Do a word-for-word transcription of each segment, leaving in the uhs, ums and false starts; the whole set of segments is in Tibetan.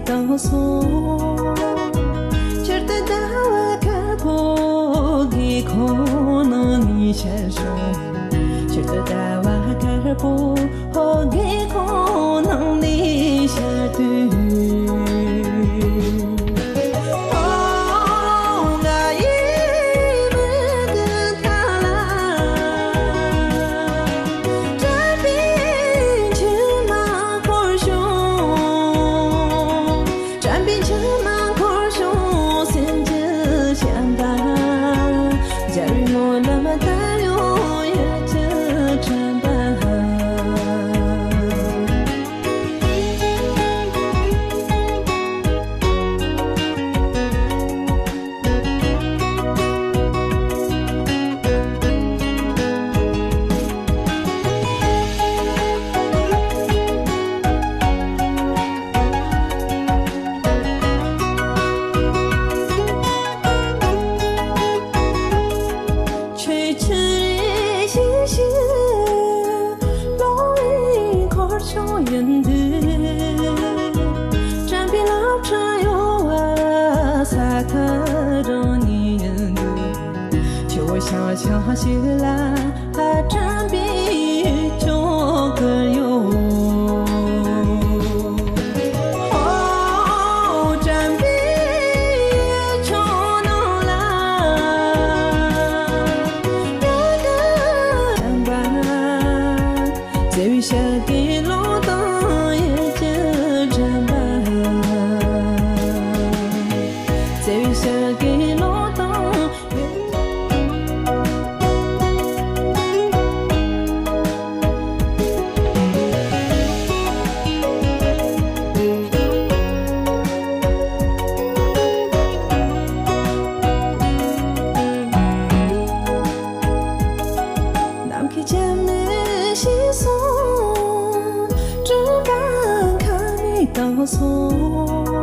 དང་སོང་། ཆར་དུ་ཟླ་བ་དཀར་པོ་དགེ་ཁོང་ནང་ནས་ཤར་བྱུང་། ཆར་དུ་ཟླ་བ་དཀར་པོ་དགེ་ཁོང་ནང་ནས་ཤར་དུས། ཨོ་ང་ཡི་མིག་གི་མཐའ་ལ། དྲན་པའི་མཆི་མ་འཁོར་བྱུང་། དྲན་པའི་མཆི་མ་འཁོར་བྱུང་། སེམས་ཀྱི་བྱམས་པ། འཇའ་རིས་སྨོན་ལམ་དར་ཡོང་། ཡིད་ཀྱི་དྲན་པ། ཆོས་ཆུ་རེ་ཞིག་ཞིག་ལོང་བའི་འཁོར་ཕྱོགས་ཡིན་དུས། དྲན་པའི་རླབས་ཕྲེང་གཡོ་བ་ས་ཁ་རང་ནས་ཡིན་དུས། ཆུ་བོ་ཤང་ཤང་ཞིག་ལ་དྲན་པའི་ཡུལ་ལྗོངས་བསྐུལ་ཡོང་། ཨོ་དྲན་པའི་ཡུལ་ལྗོངས་ནང་ལ། ཡུལ་གྱི་དྲན་པ། བརྩེ་བའི་ཞབས་ཀྱིས་རླུང་དང་། ཡིད་ཀྱི་དྲན་པ། བརྩེ་བའི་ཞབས་ཀྱིས་རླུང་དང་། ནམ་མཁའི་ཆེམ་ནས་ཤི་སོང་། སྤྲིན་པ་ཁ་ནས་བཏང་སོང་།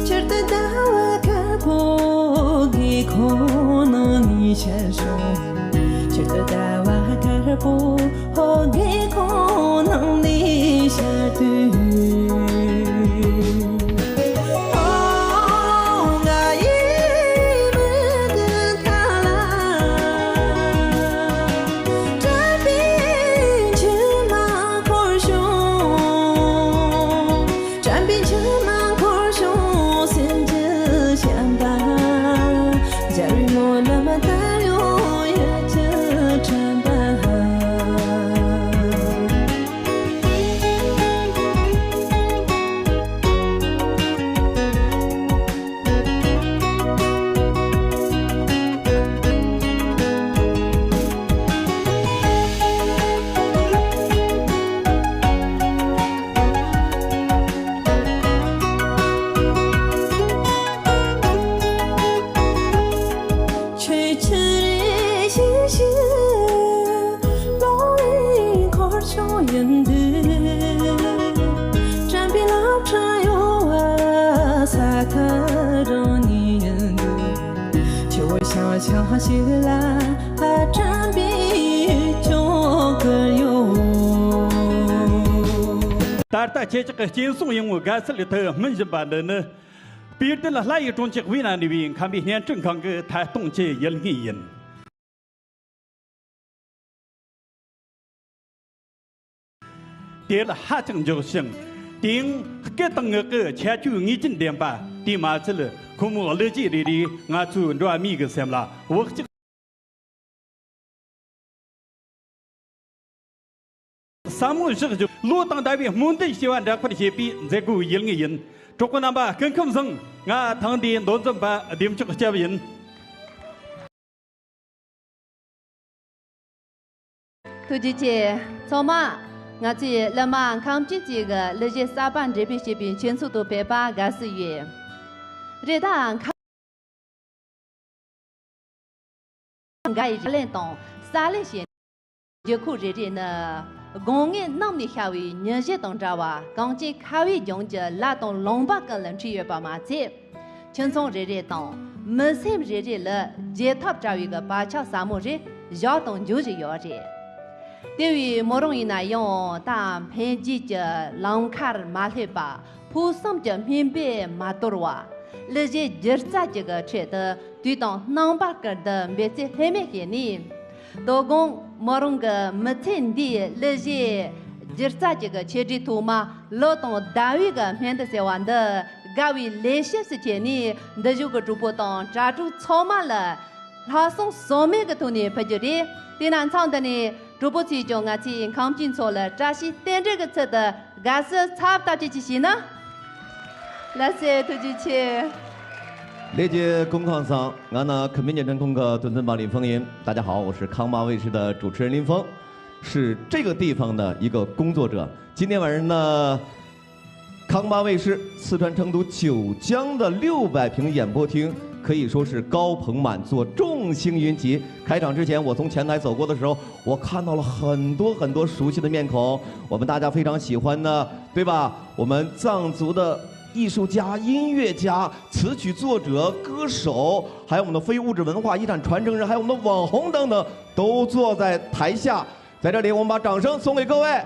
ཆར་དུ་ཟླ་བ་དཀར་པོ་དགེ་ཁོང་ནང་ནས་ཤར་སོང་། ཆར་དུ་ཟླ་བ་དཀར་པོ་དགེ་ཁོང་ནང་ནས་ཤར་དུས། ཨོ་ང་ཡི་མིག་གི་མཐའ་ལ། དྲན་པའི་མཆི་མ་འཁོར་བྱུང་། དྲན་པའི་མཆི་མ་འཁོར་བྱུང་། སེམས་ཀྱི་བྱམས་པ། འཇའ་རིས་སྨོན་ལམ་དར་ཡོང་། ཡིད་ཀྱི་དྲན་པ། ཆོས་ཆུ་རེ་ཞིག་ཞིག་ལོང་བའི་འཁོར་ཕྱོགས་ཡིན་དུས། དྲན་པའི་རླབས་ཕྲེང་གཡོ་བ་ས་ཁ་རང་ནས་ཡིན་དུས། ཆུ་བོ་ཤང་ཤང་ཞིག་ལ་དྲན་པའི་ཡུལ་ལྗོངས་བསྐུལ་ཡོང་། ད་ལྟ་ཁྱེད་ཅག་གི་སྤྱན་ཟུང་ཡངས་པོའི་དགའ་བསུ་ལས་ཐོས་སྨིན་བཞིན་པ་འདི་ནི། སྤུས་ལྡན་ལྷ་ཡི་གྲོང་ཁྱེར་དབུས་ན་གནས་པའི་མཁན་པོའི་བརྙན་འཕྲིན་ཁང་གི་ཐད་གཏོང་གི་ཡུལ་དངོས་ཡིན། དེ་ལ་ཧ་ཅང་མགྱོགས་ཤིང་། དེའང་སྐད་དང་ངག་གི་ཁྱད་ཆོས་ངེས་ཅན་ལྡན་པ། དེས་མ་ཚད་ཁོ་མོའི་གླུ་གཞས་རེ་རེས་ང་ཚོའི་འགྲོ་བ་མིའི་གི་སེམས་ལ་བག་ཆགས། ཟབ་མོ་བཞག་རྒྱུ། ལོ་དང་ཟླ་བའི་སྨོན་འདུན་ཞེས་པ་འདྲ་པར་བྱེད་པའི་མཛད་སྒོའི་ཡུལ་དངོས་ཡིན། གྲོགས་པོ་རྣམ་པ་སྐུ་ཁམས་བཟང་། ང་ཐེངས་འདིའི་མདོ་འཛིན་པ་བདེ་མཆོག་སྐྱབས་ཡིན། ཐུགས་རྗེ་ཆེ། ཚང་མ། ང་ཚོས་གླུ་མ་ཁམས་སྐྱིད་ཅིག་གི་གླུ་གཞས་གསར་པ་འགྲེམས་སྤེལ་བྱེད་པའི་ཆོས་ཚོགས་དང་ཕེབས་པ་དགའ་བསུ་ཡོད། རེད་ད། ཁ་འགའ་ཡི་ར་ལན་དང་ས་ལེ་ཞེས། རྒྱུ་ཁུག་རེ་རེ་ནི། དགུང་ལྔའི་གནམ་ནས་ཤར་བའི་ཉི་ཟེར་དང་འདྲ་བ། གངས་ཅན་ཁ་བའི་ལྗོངས་ཀྱི་ལ་དང་ལུང་པ་ཀུན་ལ་འཁྲིས་ཡོད་པ་མ་ཚད། ཁྱིམ་ཚང་རེ་རེ་དང་མི་སེམས་རེ་རེ་ལ་བརྗེད་ཐབས་བྲལ་བའི་གི་བག་ཆགས་ཟབ་མོ་རེ་བཞག་དང་འཇོག་བཞིན་ཡོད་རེད། དེ་བས་མོ་རང་ཡིན་ན་ཡང་ད་འཕེལ་རྒྱས་ཀྱི་ལམ་ཁར་མ་སླེབས་པ། ཕུགས་བསམ་གྱི་སྨིན་པས་མ་དོར་བ། གླུ་གཞས་སྒྱུ་རྩལ་གྱི་གི་ཁྲོད་དུ་དུས་དང་རྣམ་པ་ཀུན་ཏུ་འབད་རྩོལ་ལྷོད་མེད་བྱས་ནས། དོ་དགོང་མོ་རང་གི་མི་ཚེ་འདིའི་གླུ་གཞས་སྒྱུ་རྩལ་གྱི་གི་ཆེ་གྲས་ཐོག་མ་ལོ་དང་ཟླ་བའི་གི་སྨན་དུ་ཟེར་བ་འདི་དགའ་བའི་ལེགས་བཤད་སུ་བྱས་ནས། འདི་བཞུགས་གི་གྲོགས་པོ་དང་དྲ་གྲོགས་ཚང་མ་ལ་ལྷག་བསམ་ཟོལ་མེད་ཀྱི་ཐོག་ནས་ཕུལ་རྒྱུ་རེད། དེས་ན་མཚམས་འདི་ནས་གྲོགས་པོ་ཚོས་ཀྱང་ང་ཚོའི་ཁམས་སྐྱིད་མཚོ་ལ་བཀྲ་ཤིས་རྟེན་འབྲེལ་གྱི་ཚུལ་དུ་དགའ་བསུ་ཚབ་ཏབ་ཅིག་ཅིག་བྱས་ན། ལགས་སོ། ཐུགས་རྗེ་ཆེ། ལས་ཀྱི་ཀུན་ཁང་ཚང་། ང་ནི་ཁ་མི་ཉན་ཁྲང་ཁོང་གི་དོན་ཚན་པ་ལིན་ཧྥང་ཡིན། 大家好，我是康巴卫视的主持人林峰，是这个地方的一个工作者。今天晚上呢，康巴卫视四川成都九江的六百平演播厅可以说是高朋满座，众星云集。开场之前，我从前台走过的时候，我看到了很多很多熟悉的面孔，我们大家非常喜欢的，对吧？我们藏族的艺术家、音乐家、词曲作者、歌手，还有我们的非物质文化遗产传承人，还有我们的网红等等，都坐在台下。在这里，我们把掌声送给各位。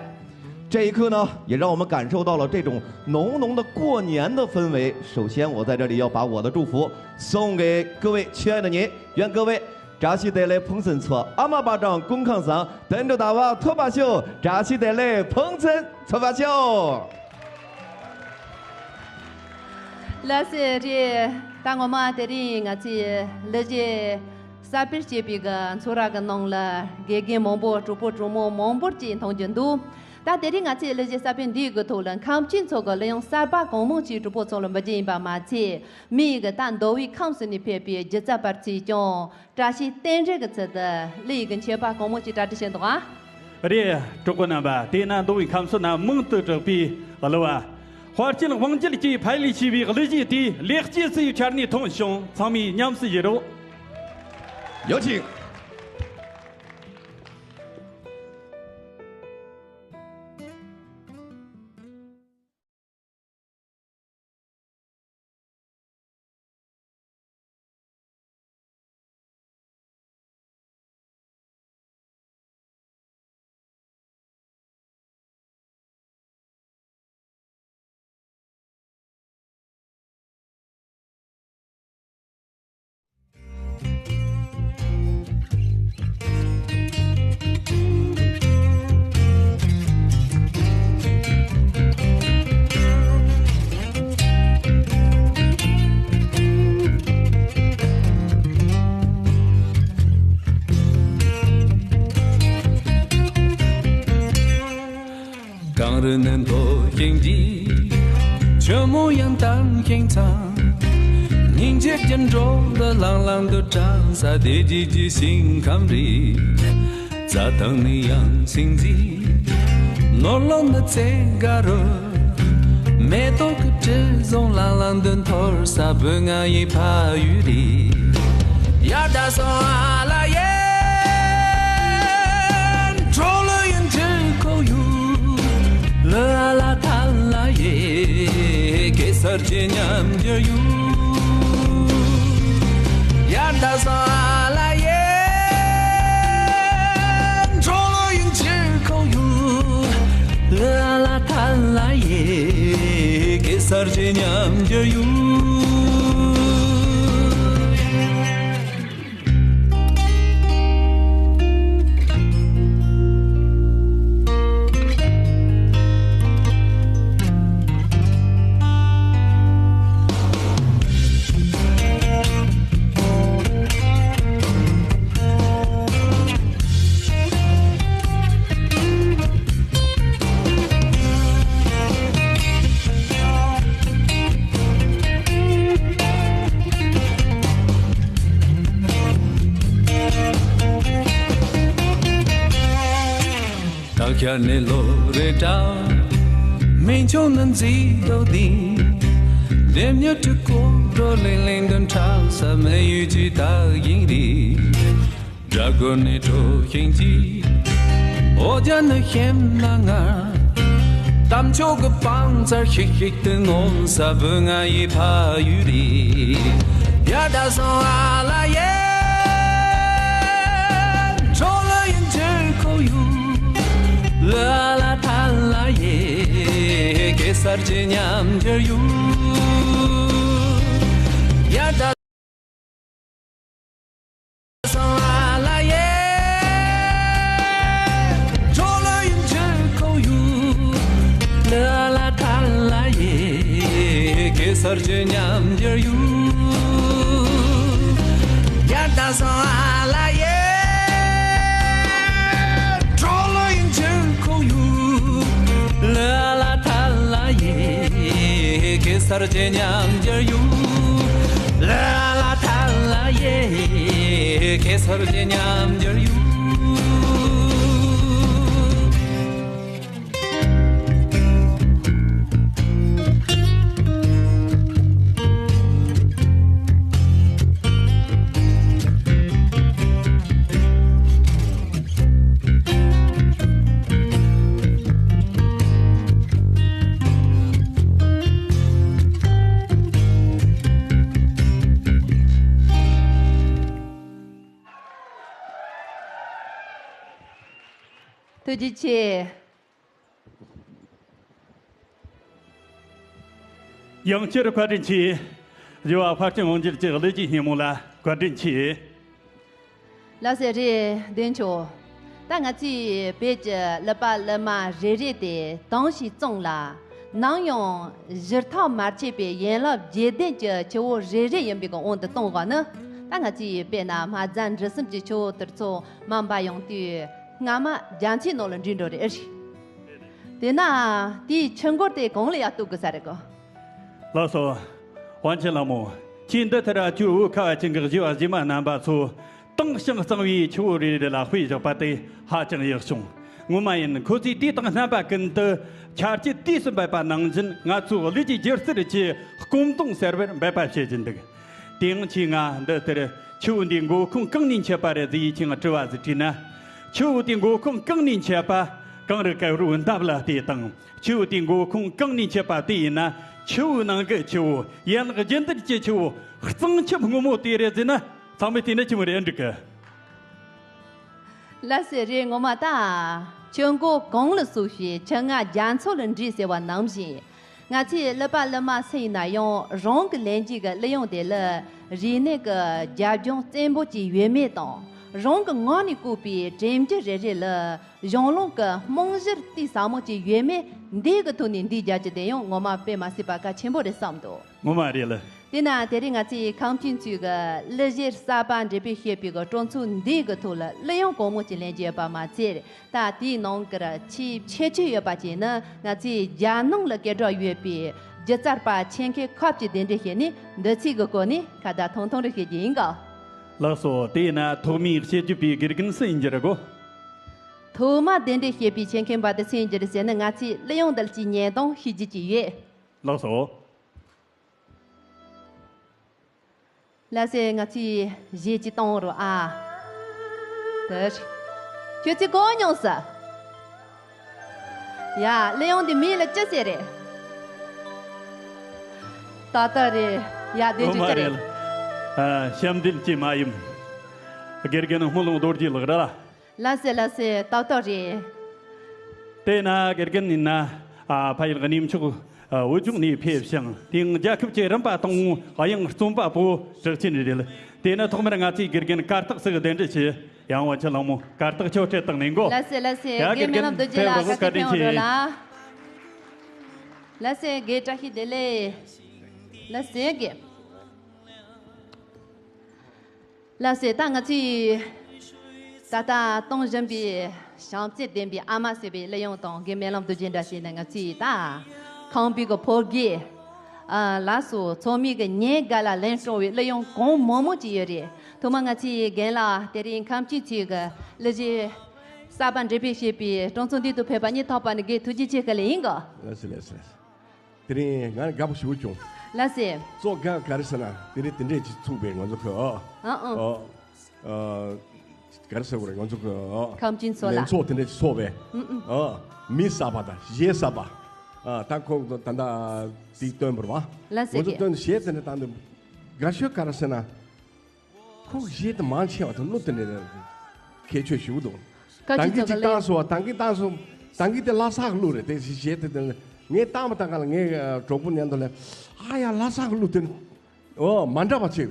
这一刻呢，也让我们感受到了这种浓浓的过年的氛围。首先，我在这里要把我的祝福送给各位亲爱的您，愿各位扎西德勒彭森措阿玛巴掌公康桑等着打哇托巴秀扎西德勒彭森托巴秀。 ལགས་སོ། རེད། ད་ངོ་མ་དེ་རིང་ང་ཚོའི་གླུ་གཞས་གསར་སྤེལ་བྱས་པའི་གི་ཚོགས་ར་གི་ནང་ལ་དགེ་རྒན་མང་པོ། གྲོགས་པོ་གྲོགས་མོ་མང་པོ་ཅིག་མཐོང་རྒྱུ་འདུག་ད་དེ་རིང་ང་ཚོའི་གླུ་གཞས་གསར་སྤེལ་འདིའི་གི་ཐོག་ལ་ཁམས་སྐྱིད་མཚོ་གི་གླུ་དབྱངས་གསར་པ་གང་མང་ཅིག་གྲོགས་པོ་ཚོ་ལ་འབུལ་རྒྱུ་ཡིན་པ་མ་ཚད། མི་ཡི་གི་ད་མདོ་དབུས་ཁམས་གསུམ་ནས་ཕེབས་པའི་སྒྱུ་རྩལ་པ་ཚོས་ཀྱང་བཀྲ་ཤིས་རྟེན་འབྲེལ་གྱི་ཚུལ་དུ་གླུ་ཡི་གི་མཆོད་པ་གང་མང་ཅིག་གྲ་སྒྲིག་བྱས་འདུག་ཨ། རེད། གྲོགས་པོ་རྣམ་པ། དེས་ན་མདོ་དབུས་ཁམས་གསུམ་ན་མང་དུ་གྲགས་པའི་གླུ་བ། དཔལ་ཆེན་དབང་རྒྱལ་གྱིས་ཕབ་ལེན་བྱས་པའི་གླུ་གཞས་དེ་ལེགས་སྐྱེས་སུ་ཡི་ཆར་ནས་ཐོན་བྱུང་། ཚང་མས་ཉམས་སུ་ཡི་རོགས། 有请。 གངས་རི་ནི་མཐོ་ཞིང་རྒྱས། ཆུ་མོ་ཡང་དྭངས་ཤིང་གཙང་། སྙིང་རྗེ་ཀྱི་འགྲོ་ལ་ལང་ལང་དུ་གྲགས་ས་བདེ་སྐྱིད་ཀྱི་ཞིང་ཁམས་རེད། རྩྭ་ཐང་ནི་ཡང་སིང་འཛིན། ནོར་ལོངས་ནི་རྩེ་དགའ་རུ། མེ་ཏོག་གི་དྲི་བསུང་ལང་ལང་དུ་འཐོར་ས་བོད་ང་ཡི་ཕ་ཡུལ་རེད། ཡར་ད་སོང་ཨ་ལ་ཡེ། འཕྲོ་ལོ་ཡུན་དྲུག་ཁོག་ཡུག་ལ་ཨ་ལ་ཐ་ལ་ཡེ། གེ་སར་གྱི་ཉམས་འགྱུར་ཡུག་ཡར་ད་སོང་ཨ་ལ་ཡེ། འཕྲོ་ལོ་ཡུན་དྲུག་ཁོག་ཡུག་ལ་ཨ་ལ་ཐ་ལ་ཡེ། གེ་སར་གྱི་ཉམས་འགྱུར་ཡུག་ད་ཤར་ནས་ལོ་རེ་འདྲ། མི་ཆུང་ནི་མཛེས་ལྡོག་ལྡིང་། ལྡེམ་མྱུར་གྲི་གུ་འགྲོ་ལིང་ལིང་དུ་འཁྲབ་ས་མི་ཡུལ་གྱི་དག་ཡིན་རེད། སྦྲ་གུར་ནས་འཕྲོ་ཞིང་སྐྱིད། འོ་ཇ་ནི་ཞིམ་ལ་ངར། གཏམ་ཆོག་གི་བང་རྩལ་ཤིག་ཤིག་ཏུ་ངོམ་ས་བོད་ང་ཡི་ཕ་ཡུལ་རེད། ཡར་ད་སོང་ཨ་ལ་ཡེ། འཕྲོ་ལོ་ཡུན་དྲུག་ཁོག་ཡུག་ལ་ལ་ཐ་ལ་ཡེ། གེ་སར་གྱི་ཉམས་འགྱུར་ཡུ། ཡ་ད། སང་ལ་ལ་ཡེ། ཇོ་ལ་ཡུན་ཇི་ཁོ་ཡུ། ལ་ལ་ཐ་ལ་ཡེ། གེ་སར་གྱི་ཉམས་འགྱུར་ཡུ། ཡ་ད་སང་ལ་ལ་ཡེ། ཇོ་ལ་ཡུན་ཇི་ཁོ་ཡུ། ལ་ལ་ཐ་ལ་ཡེ། གེ་སར་གྱི་ཉམས་འགྱུར་ཡུ། ལ་ལ་ཐ་ལ་ཡེ། གེ་སར་གྱི་ཉམས་འགྱུར་ཡུ། ཐུགས་རྗེ་ཆེ། ཡང་བསྐྱར་བཀའ་དྲིན་ཆེ། རྒྱུ་བ་ཕར་ཕྱིན་དབང་སྒྱུར་གྱི་ཀླུ་རྗེ་སྙེ་མོ་ལ་བཀའ་དྲིན་ཆེ། ལགས་སོ་རེད་བདེན་ཆོག་ད་ང་ཚོའི་བོད་ཀྱི་གླུ་པ་གླུ་མ་རེ་རེ་དེ་དུང་ཞིག་བཙོངས་ལ། ནམ་ཡང་བཞུར་ཐག་མ་ཆད་པའི་ཡན་ལག་བརྒྱད་ལྡན་གྱི་ཆུ་བོ་རེ་རེ་ཡིན་པའི་གི་དབང་དུ་གཏོང་དགོས་ནི། ད་ང་ཚོའི་དཔེར་ན་མ་རྩ་འབྲུ་གསུམ་གྱི་ཆུ་བོ་དེར་ཚོ་མ་འབབ་ཡོང་དུས་སྔ་མ་རྒྱ་མཚོའི་ནང་ལ་འགྲིལ་འགྲོ་རེད། དེས་ན་དེའི་ཆུ་མགོ་དེ་གང་ལ་ཡར་གཏུག་དགོས་ས་རེད་གོ། ལགས་སོ། དབང་ཆེན་ལྷ་མོ། ཁྱེད་འདི་ལྟར་ཨ་ཅུ་བོད་ཁ་བ་ཅན་གྱི་བཞི་བ་བཞི་མ་རྣམ་པ་ཚོ་དྭངས་ཤིང་གཙང་བའི་ཆུ་བོ་རེ་རེ་ལ་དཔེ་བཞག་པ་དེ་ཧ་ཅང་ཡག་བྱུང་། ངོ་མ་ཡིན་ཁོ་ཚོས་དུས་དང་རྣམ་པ་ཀུན་ཏུ་ཆར་ཆུ་དུས་སུ་འབབ་པ་ནང་བཞིན་ང་ཚོའི་ཀླུ་རྗེ་སྒྱུ་རྩལ་གྱི་སྐོམ་གདུང་སེལ་བར་འབད་པ་བྱེད་ཀྱིན་འདུག་དེ་ཡང་ཁྱེད་ང་འདི་ལྟར་ཆུ་བོ་འདིའི་མགོ་ཁུངས་གང་ནས་མཆེད་པ་རེད་ཟེར་ཡིས་ཁྱེད་ང་དྲི་བ་ཟིག་དྲིས་ན། ཆུ་བོ་དེའི་མགོ་ཁུངས་གང་ནས་མཆེད་པ། གངས་རི་ཀེ་རུ་འདབས་ལ་བལྟས་དང་། ཆུ་བོ་དེའི་མགོ་ཁུངས་གང་ནས་མཆེད་པ་དེ་ཡིན་ན་ཆུ་བོའི་ནང་གི་ཆུ་བོ་ཡན་ལག་བརྒྱད་ལྡན་གྱི་ཆུ་བོ་གཙང་ཆབ་སྔོན་མོ་དེ་རེད་ཟེར་ན་ཚང་མས་བལྟས་ན་ཆི་མོ་རེད་འགྲིག་གི། ལགས་སེ་རེད་ངོ་མ་ད། ཆུ་མགོ་གངས་ལ་ཟུག་ཞིང་ཆུ་རྔ་རྒྱ་མཚོ་ལ་འདྲེས་ཟེར་བ་ནང་བཞིན། ང་ཚོའི་གླུ་པ་གླུ་མ་སུ་ཡིན་ན་ཡང་རང་གི་ལེན་རྒྱུ་གི་གླུ་དབྱངས་དེ་ལ་རིག་གནས་ཀྱི་རྒྱབ་ལྗོངས་བཙན་པོ་ཅིག་ཡོད་མེད་དང་། རང་གི་ངག་ནས་བཀོད་པའི་དྲན་རྒྱུ་རེ་རེ་ལ་གཞུང་ལུགས་ཀྱི་རྨང་གཞིར་གཏིང་ཟབ་མོ་ཅིག་ཡོད་མེད་འདི་གི་ཐོག་ནས་འདི་རྒྱག་རྒྱུ་དེ་ཡང་ངོ་མ་དཔེ་མ་སྲིད་པ་གལ་ཆེན་པོ་རེད་བསམ་འདུག་ངོ་མ་རེད་ལ། དེས་ན་དེ་རིང་ང་ཚོའི་ཁམས་ཆེན་ཚོས་ཀྱི་གླུ་གཞས་གསར་པ་འགྲེམས་སྤེལ་བྱེད་པའི་གི་སྤྲོ་ཚོགས་འདིའི་གི་ཐོག་ལ་གླུ་དབྱངས་གང་མང་ཅིག་ལེན་རྒྱུ་ཡོད་པ་མ་ཚད། ད་དེའི་ནང་གི་ཆེས་ཁྱད་ཆོས་ཡོད་པ་ཅིག་ནི་ང་ཚོའི་རྒྱལ་ནང་ལ་སྐད་གྲགས་ཡོད་པའི་སྒྱུ་རྩལ་པ་ཆེད་མཁས་ཁག་ཅིག་གདན་འདྲེན་བྱས་ནས་འདི་ཚིག་གི་སྐོར་ནས་ཁ་བརྡ་ཐུང་ཐུང་རེ་བྱེད་ཀྱི་ཡིན་གོ། ལགས་སོ། དེས་ན་ཐོག་མའི་བཤད་རྒྱུ་པའི་དགེ་རྒན་སུ་ཡིན་རྒྱུ་རེད་གོ། ཐོག་མ་གདན་འདྲེན་བྱས་པའི་ཆེད་མཁས་པ་དེ་སུ་ཡིན་རྒྱུ་རེད་ཟེར་ན་ང་ཚོའི་གླུ་དབྱངས་འདི་ལ་ཅིག་ཉན་དང་ཤེས་རྒྱུ་ཅིག་ཡོད། ལགས་སོ། ལགས་སེ་ང་ཚོས་གཞས་ཅིག་གཏོང་རོགས་ཨ། དེ་རེད། ཁྱོད་ཚོས་གོ་མྱོང་ས། ཡ་གླུ་དབྱངས་འདི་མིང་ལ་ཅི་ཟེར་རེད། ཏག་ཏག་རེད། ཡ་དེ་ངོ་མ་ཅི་རེད། རེད། ཨ། ཞབས་འདྲེན་གྱི་མ་ཡུམ། དགེ་རྒན་སྨོན་ལམ་རྡོ་རྗེ་ལགས་རེད། ལགས་སེ་ལགས་སེ་ཏག་ཏག་རེད། དེས་ན་དགེ་རྒན་ཡིན་ན། ཨ། ཕ་ཡུལ་གནས་མཆོག་ཨ། བོད་ལྗོངས་ནས་ཕེབས་ཤིང་དེང་རྒྱལ་ཁབ་ཀྱི་རིམ་པ་དང་པོའི་དབྱངས་རྩོམ་པ་པོ་གྲགས་ཅན་རེད། དེས་ན་ཐོག་མར་ང་ཚོས་དགེ་རྒན་གར་སྟེགས་སུ་གདན་འདྲེན་ཞུ། ཡང་དབང་ཆེན་ལྷ་མོ་གར་སྟེགས་ཕྱོགས་ཁྲིད་བཏང་ནས་གོ། ལགས་སེ་ལགས་སེ། ཡ་དགེ་རྒན་རྒན་མེད་ལམ་རྡོ་རྗེ་ཕེབས་ལགས་རོགས་ཁ་བཀའ་དྲིན་ཆེ། ཕེབས་རོགས་ལ། ལགས་སེ་དགེ་བཀྲ་ཤིས་བདེ་ལེགས། ལགས་སེ་དགེ། ལགས་སེ་ད་ང་ཚོས་ད་ལྟ་གཏོང་བཞིན་པའི་བྱམས་བརྩེ་ལྡན་པའི་ཨ་མ་ཟེར་བའི་གླུ་དབྱངས་དང་དགེ་སྨོན་ལམ་རྡོ་རྗེ་འདྲ་བྱས་ནས་ང་ཚོས་ད་ཁམས་པའི་གི་ཕོ་རྒྱས། ཨ། ལགས་སོ། ཚང་མས་གི་ཉིན་འགའ་ལ་ལན་སྤྲོ་བའི་གླུ་དབྱངས་གང་མང་མང་ཅིག་ཡོད་རེད། ཐོག་མར་ང་ཚོའི་རྒན་ལགས་དེ་རིང་ཁམས་ཆེན་ཚོས་གི་གླུ་གཞས་གསར་པ་འགྲེམས་སྤེལ་བྱེད་པའི་སྤྲོ་ཚོགས་འདི་དུ་ཕེབས་པ་སྙིང་ཐག་པ་ནས་དགེ་ཐུགས་རྗེ་ཆེ་ཞུ་ལེ་ཡིན་གི། ལགས་སེ་ལགས་སེ། དེ་རིང་ང་དགའ་པོ་ཞེ་པོ་བྱུང་། ལགས་སེ། གཙོ་ག་ག་རེ་ཟེར་ན་དེ་རིང་དེ་འདྲས་ཅིག་ཚུགས་པས་ང་ཚོ་གི་ཨ། ཨང་ཨང་། ཨོ། ཨ། ག་རེ་ཟེར་དགོས་རེད་ང་ཚོ་གི་ཨ། ཁམས་ཆེན་ཚོ་ལ། ལྷན་ཚོགས་དེ་འདྲས་ཅིག་ཚོགས་པས། ཨང་ཨང་། ཨ། མི་གསར་པ་དང་གཞས་གསར་པ། ཨ། ད་ཁོང་ད་ལྟ་དེ་སྟོན་པར་བ། ལགས་སེ། ང་ཚོ་སྟོན་གཞས་དེ་འདྲས་བཏང་དུས་དགའ་ཤོས་ག་རེ་ཟེར་ན། ཁོ་གཞས་དེ་མང་ཆེ་བ་དང་གླུ་དེ་འདྲ་གལ་ཆེ་ཞུ་གི་འདུག་ཁ་ཅིག་ད་གིན་ཚོ་གཅིག་ག་ལེ། བཏང་སོང་བ་ད་གིན་བཏང་སོང་ ད་གིན་དེ་ལྷ་ས་གི་གླུ་རེད། དེ་གཞས་དེ་དེ་ངས་བཏང་མ་བཏང་ག་ལ། ངའི་གྲོགས་པོ་མཉམ་དུ་ལ། ཨ་ཡ། ལྷ་ས་གི་གླུ་དེ་ཨོ་མ་འདྲ་བ་ཅིག་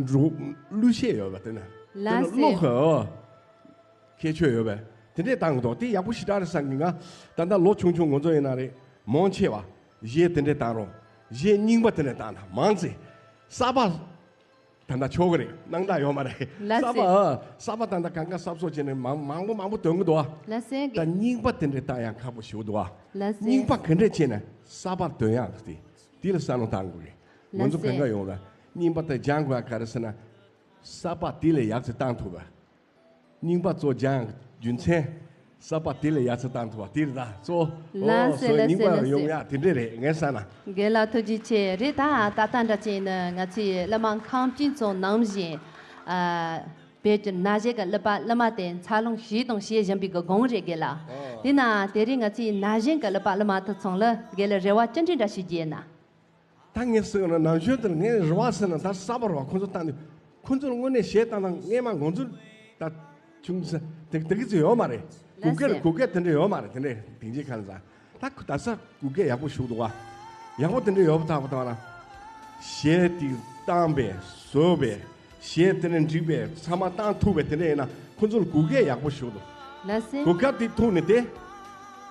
འགྲོ། གླུ་གཞས་ཡོད་པ་དེ་ན། དེ་ལ་ལ་སེ། གློག་གི་ཨོ་ཁྱད་ཆོས་ཡོད་པས། དེ་འདྲས་བཏང་གི་འདུག་དེ་ཡག་པོ་ཞེ་དྲག་རེད་བསམ་གི། ང་ད་ལྟ་ལོ་ཆུང་ཆུང་ང་ཚོ་ཡིན་ན་རེད། མང་ཆེ་བ་གཞས་དེ་འདྲས་བཏང་རོགས། གཞས་རྙིང་པ་དེ་འདྲས་བཏང་ན། མང་ཆེ་གསར་པ་ད་ལྟ་ཆོག་གི་རེད། སྣང་དག་ཡོད་མ་རེད། ལ་གསར་པ་སེ། ཨ། གསར་པ་ད་ལྟ་གང་ག་གསར་བཟོ་བྱས་ནས་མང་མང་པོ་མང་པོ་འདོན་གི་འདུག་ཨ། ལ་སེ་གི། ད་རྙིང་པ་དེ་འདྲས་བཏང་ཡང་ཁག་པོ་ཞིག་འདུག་ཨ། ལ་སེ། རྙིང་པ་ག་འདྲས་བྱས་ན་གསར་པ་འདོན་ཡག་དེ། དེ་ལ་བསམ་བློ་བཏང་དགོས་རེད། ང་ལ་ཚོ་གང་ག་སེ། ཡོང་ལ་རྙིང་པ་དེ་སྦྱང་དགོས་ཡག་ག་རེ་ཟེར་ན། གསར་པ་དེ་ལས་ཡག་ཚེ་བཏང་ཐུབ་པ། རྙིང་པ་གཙོ་སྦྱང་རྒྱུ་མཚན། གསར་པ་དེ་ལས་ཡག་ཚེ་བཏང་ཐུབ་པ་དེ་རེད་ད། གཙོ། ལ་ཨོ་སེ། སོ་ལ་རྙིང་སེ། པ་ལ་ཡོང་སེ། ཡག་དེ་འདྲས་རེད། ངས་བསམ་ན། རྒན་ལགས་ཐུགས་རྗེ་ཆེ། རེད་ད། ད་ལྟ་འདྲ་བྱས་ན་ང་ཚོའི་གླུ་མ་ཁམས་ཅན་ཚོ་ནང་བཞིན། ཨ། བོད་ཀྱི་ན་གཞོན་གྱི་གླུ་པ་གླུ་མ་དེ་འཚར་ལོངས་བྱས་དང་བྱེད་བཞིན་པའི་གི་སྒང་རེད་རྒན་ལགས། ཨོ། དེས་ན་དེ་རིང་ང་ཚོའི་ན་གཞོན་གྱི་གླུ་པ་གླུ་མ་དེ་ཚོ་ལ་རྒན་ལགས་རེ་བ་ཅི་འདྲ་འདྲ་ཞིག་བརྗོད་ན། ད་ངས་ཟེར་ན་ནམ་རྒྱུན་དེར་ངས་རེ་བ་ཟེར་ན་ད་གསར་པ་རེད་བ། ཁོ་ཚོ་ལྟ་ནས་ཁོ་ཚོར་དངོས་གནས་གཞས་བཏང་ན་སྔས་མ་ང་ཚོ་ད་ཆུང་ས་དེ་དེ་གི་ཚོ་ཡོད་མ་རེད། ལགས་གུ་གེ་ལ་སེ། གུ་གེ་དེ་འདྲ་ཡོད་མ་རེད། དེ་འདྲ་དེང་ཅིག་ཁ་ལ་ས་ད་ཁོ་ད་ས་གུ་གེ་ཡག་པོ་ཞུགས་འདུག་བ། ཡག་པོ་དེ་འདྲ་ཡོད་པ་ཐག་པ་དང་ན། གཞས་དེ་བཏང་པས་བཟོས་པས་གཞས་དེ་འདྲ་འགྲིག་པས་ཚང་མ་བཏང་ཐུབ་པས་དེ་འདྲ་ཡིན་ན་ཁོ་ཚོར་གུ་གེ་ཡག་པོ་ཞུགས་འདུག་ལགས་སེ། གུ་གེ་དེ་ཐུག་ནས་དེ་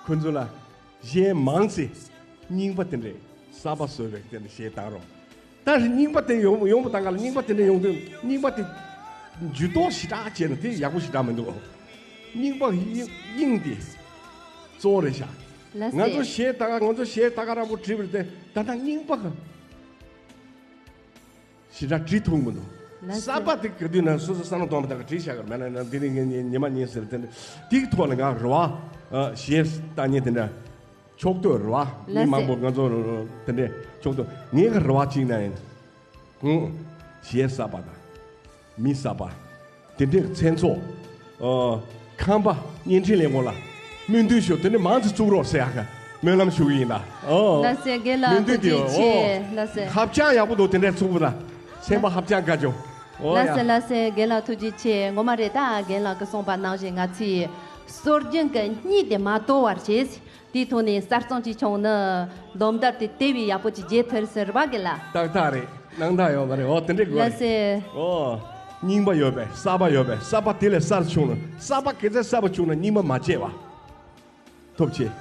ཁོ་ཚོ་ལ། གཞན་མང་ཚེ་རྙིང་པ་དེ་འདྲས་གསར་པ་བཟོས་པའི་དེ་འདྲ་གཞས་བཏང་རོགས། ད་རྙིང་པ་དེ་ཡོང་ཡོང་བ་དང་ག་ལ་རྙིང་པ་དེ་འདྲ་ཡོང་དུས་རྙིང་པ་དེ་ཇུས་གཏོགས་ཞེ་དྲག་བྱས་ན་དེ་ཡག་པོ་ཞེ་དྲག་མི་འདུག་རྙིང་པ་དབྱིངས་དབྱིངས་དེ་གཙོ་བོ་རེད་ཤག་ལགས་ང་ཚོ་སེ། གཞས་ད་ག་ང་ཚོ་གཞས་ད་ག་རང་པོ་བྲིས་པ་རེད་དེ། ད་ལྟ་རྙིང་པ་ག་ཞེ་དྲག་བྲིས་ཐུབ་མི་འདུག་ལགས་སོ། གསར་པ་དེ་ག་དུས་ན་སོ་སོ་བསམ་བློ་གཏོང་བ་དང་བྲིས་བཞག་གི་མེད་ན་ན་འདི་ནི་ངས་ཉི་ཉི་མ་ཉིན་ཟེར་དེ་འདྲ་དེའི་ཐོག་ལ་ང་རེ་བ་ཨ་གཞས་བཏང་མཁན་དེ་འདྲ་ཕྱོགས་གཏོགས་རེ་བ་མི་ལགས་སོ། མང་པོ་ང་ཚོ་དེ་འདྲ་ཕྱོགས་གཏོགས་ངའི་གི་རེ་བ་གཅིག་ན་ཡིན། ཧུང་། གཞས་གསར་པ་དང་མི་གསར་པ། དེ་འདྲའི་མཚན་ཚོགས། ཨོ། ཁམས་པ་བརྙན་འཕྲིན་ལས་ཁུངས་ལ་སྨོན་འདུན་ཞུ། དེ་འདྲ་མང་ཙམ་བཙུགས་རོགས་ཟེར་ཡག་གི་སྨོན་ལམ་ཞུ་གི་ཡིན་ད། ཨོ། ལགས་སེ་རྒན་ལགས་སྨོན་འདུན་དེ། ཐུགས་རྗེ་ཆེ། ཨོ། ལགས་སེ། ཧབ་ཅང་ཡག་པོ་འདུག་དེ་འདྲ་བཙུགས་པ་ད་སེམས་པ་ཧབ་ཅང་དགའ་བྱུང་། ཨོ་ཡ། ལགས་སེ་ལགས་སེ་རྒན་ལགས་ཐུགས་རྗེ་ཆེ། ངོ་མ་རེད་ད། རྒན་ལགས་ཀྱིས་གསུངས་པ་ནང་བཞིན་ང་ཚོའི་སྲོལ་རྒྱུན་གྱི་གཉིད་དེ་མ་དོར་བར་བྱེད། དེའི་ཐོག་ནས་གསར་རྩོམ་ཅིག་བྱུང་ན་སྡོམ་དར་དེ་དེ་བས་ཡག་པོ་ཅིག་རྒྱས་ཐུབ་ཟེར་བ་གི་ལ། ཏག་ཏག་རེད། སྣང་དག་ཡོད་མ་རེད། འོ་དེ་འདྲས་དགོས་ལ་རེད། སེ། འོ། རྙིང་པ་ཡོད་པས་གསར་པ་ཡོད་པས། གསར་པ་དེ་ལས་གསར་བྱུང་ན་གསར་པ་ག་ཚད་གསར་པ་བྱུང་ན་རྙིང་པ་མ་བརྗེད་པ། ཐུགས་རྗེ་ཆེ།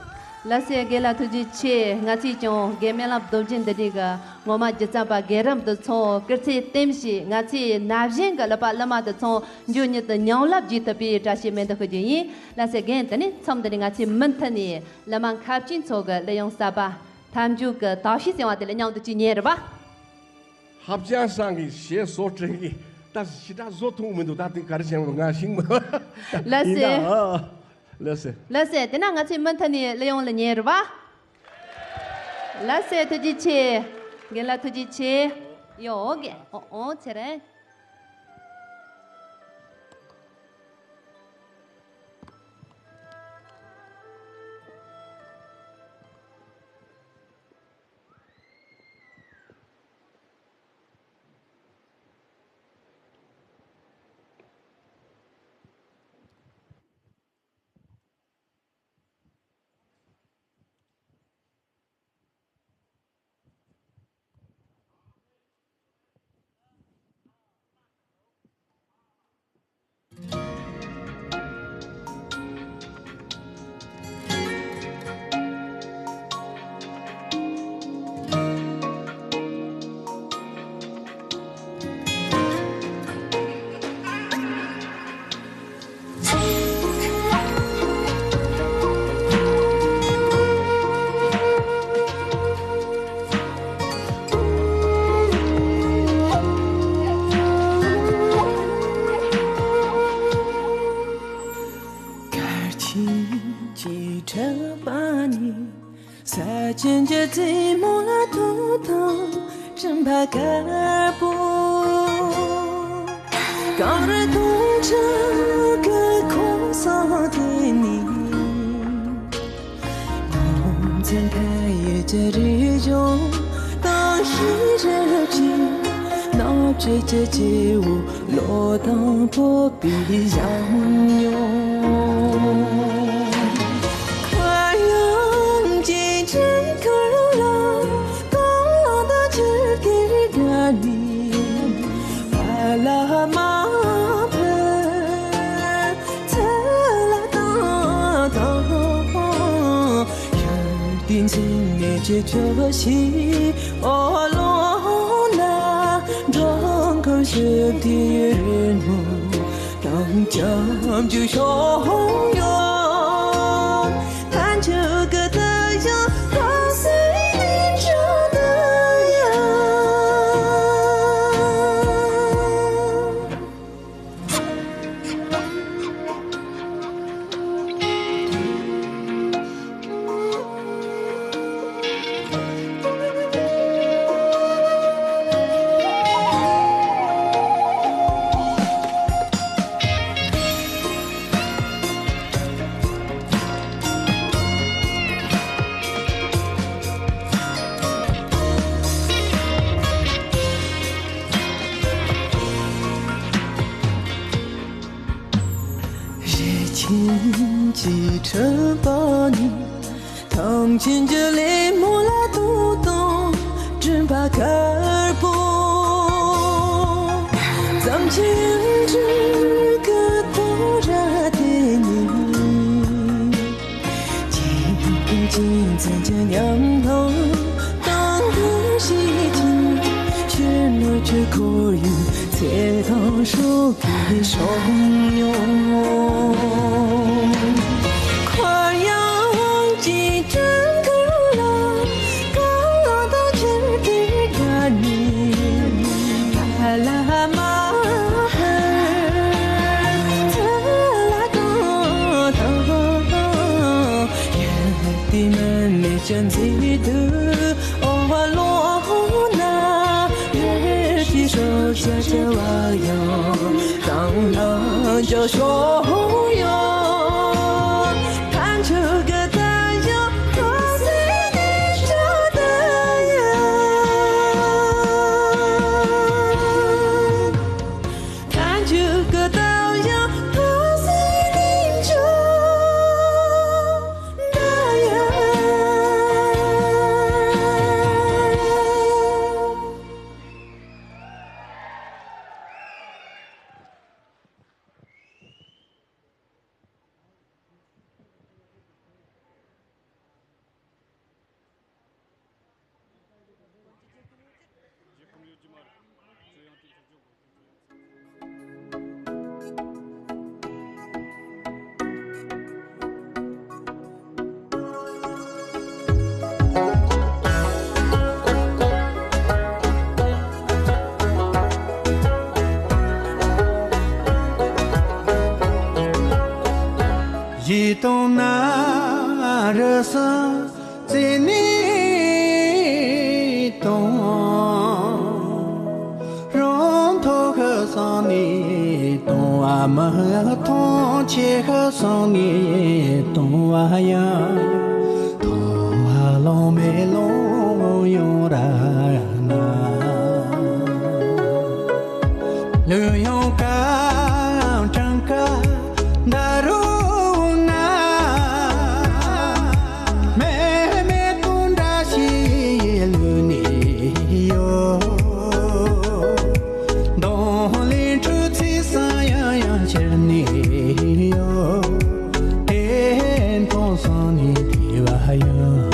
ལ་སེ་རྒན་ལགས་ཐུགས་རྗེ་ཆེ། ང་ཚོས་ཀྱང་རྒན་སྨོན་ལམ་རྡོ་རྗེ་འདི་འདྲའི་གི་ངོ་མ་སྒྱུ་རྩལ་པ་རྒན་རབས་འདི་ཚོ་སྐུ་ཚེ་བརྟན་ཞིག་ང་ཚོའི་ན་གཞོན་གི་གླུ་པ་གླུ་མ་འདི་ཚོ་མགྱོགས་མྱུར་དུ་ཉམས་ལབ་བྱེད་ཐུབ་པའི་བཀྲ་ཤིས་སྨོན་འདུན་ཞུ་རྒྱུ་ཡིན། ལ་སེ་རྒན་དེ་ནས་མཚམས་འདི་ནས་ང་ཚོའི་མུ་མཐུད་ནས་གླུ་མ་མཁས་ཅན་ཚོ་གི་གླུ་དབྱངས་གསར་པ་མཐའ་མཇུག་གི་དག་ཤོས་ཟེར་བ་དེ་ལ་མཉམ་དུ་ཅིག་ཉན་རེད་པ། ཧབ་ཅང་སང་གི་གཞས་བཟོ་སྤྲད་གི་ད་ཞེ་དྲག་བཟོ་ཐུབ་མི་འདུག་ད་དེ་ག་རེ་བྱས་ན་ང་ཤིང་མ། ལ་སེ། ཡིན་ད། ཨ། ལ་སེ། ལ་སེ་དེ་ན་ང་ཚོའི་མུ་མཐུད་ནས་གླུ་དབྱངས་ལ་ཉན་རེད་པ། ལ་སེ་ཐུགས་རྗེ་ཆེ། རྒན་ལགས་ཐུགས་རྗེ་ཆེ། ཡོ་གེ་ཨོ་ཨོ་ཚེ་རིང་། གར་ཆེན་གྱི་གྲགས་པ་ནི། ས་ཆེན་གྱི་རྩེ་མོ་ལ་ཐུག་དང་སྤྲིན་པ་དཀར་པོ། གངས་རི་དུང་ཁྲག་གི་ཁོང་ས་དེ་ནི། ནམ་མཚན་ཁ་ཡི་ཅ་རི་ཇོ་དང་ཤི་རི་ཅི་ནགས་ཀྱི་ཅི་ཅི་འུ་ལོ་དང་ཕོ་པི་ཞང་ཉོ། ཞིག་ཨོ་ལོ་ན་འགྲོ་གང་ཞིག་དེ་རིང་མོ་དང་ཅམ་ཅུ་ཤོང་ཡོང་ཐན་ཅུ་གི་ད་ཡང་གང་སེ་ནི་ཅུ་ད་ཡང་རེ་ཆེན་གྱི་ཁྲི་པ་ནི། ཐང་ཆེན་གྱི་ལེ་མོ་ལ་ཏོག་དང་སྤྲིན་པ་དཀར་པོ། ཙམ་ཆེན་གྱི་ཐོ་ར་དེ་ཉིད། ཁྱེད་ཀྱི་ཅི་ཙམ་གྱི་ཉམས་སྣང་དང་དུ་ཞིག་ཅིང་ཕྱིར་ནུ་ཆུ་ཁོར་ཡུག་ཚེ་དང་སྲོག་གི་ཤོག་ཡོང་། འཁོར་ཡང་ཅི་ཀྲུང་གུ་ལ་ཀ་ལ་དང་ཆུ་དེ་ག་ནི་ཐ་ལ་མ་ཧར་ཐ་ལ་གང་དང་ཡ་དེ་མིན་མེ་ཅན་ཟེར་དུ། ཨོ་བ་ལོ་ཧོ་ན་རེ་ཤི་ཤོ་ཤ་ཅ་བ་ཡང་དང་ལ་ཇོ་ཤོ་ཧོ་ཡང་ཐན་ཆུ་གི་ད་ཡང་ཐོ་སེ་ནི་ཅོ་ད་ཡང་ཐན་ཆུ་གི་ད་ཡང་ཐོ་སེ་ནི་ཅོ་ད་ཡང་། ཡིད་དུ་ན་རུ་སུ་བརྩེ་ནས་དང་། རང་ཐོག་གི་སང་ནས་དང་བ་མི་ཐང་ཆེ་གི་སང་ནས་དང་བ་ཡང་དང་བ་ལོང་མེ་ལོང་ཡོང་ར་ན། ལུས་ཡོངས་ཀ་གྲངས་ཀ་ད་རུང་ན། མེ་མེ་དུང་འདྲ་ཞིག་ལུས་ནས་ཡོད། གདོང་ལེན་འཁྲུལ་ཚིག་སང་ཡང་ཡང་ཁྱེར་ནས་ཡོད། དེ་མཐོང་སང་ནས་དེ་བ་ཡང་།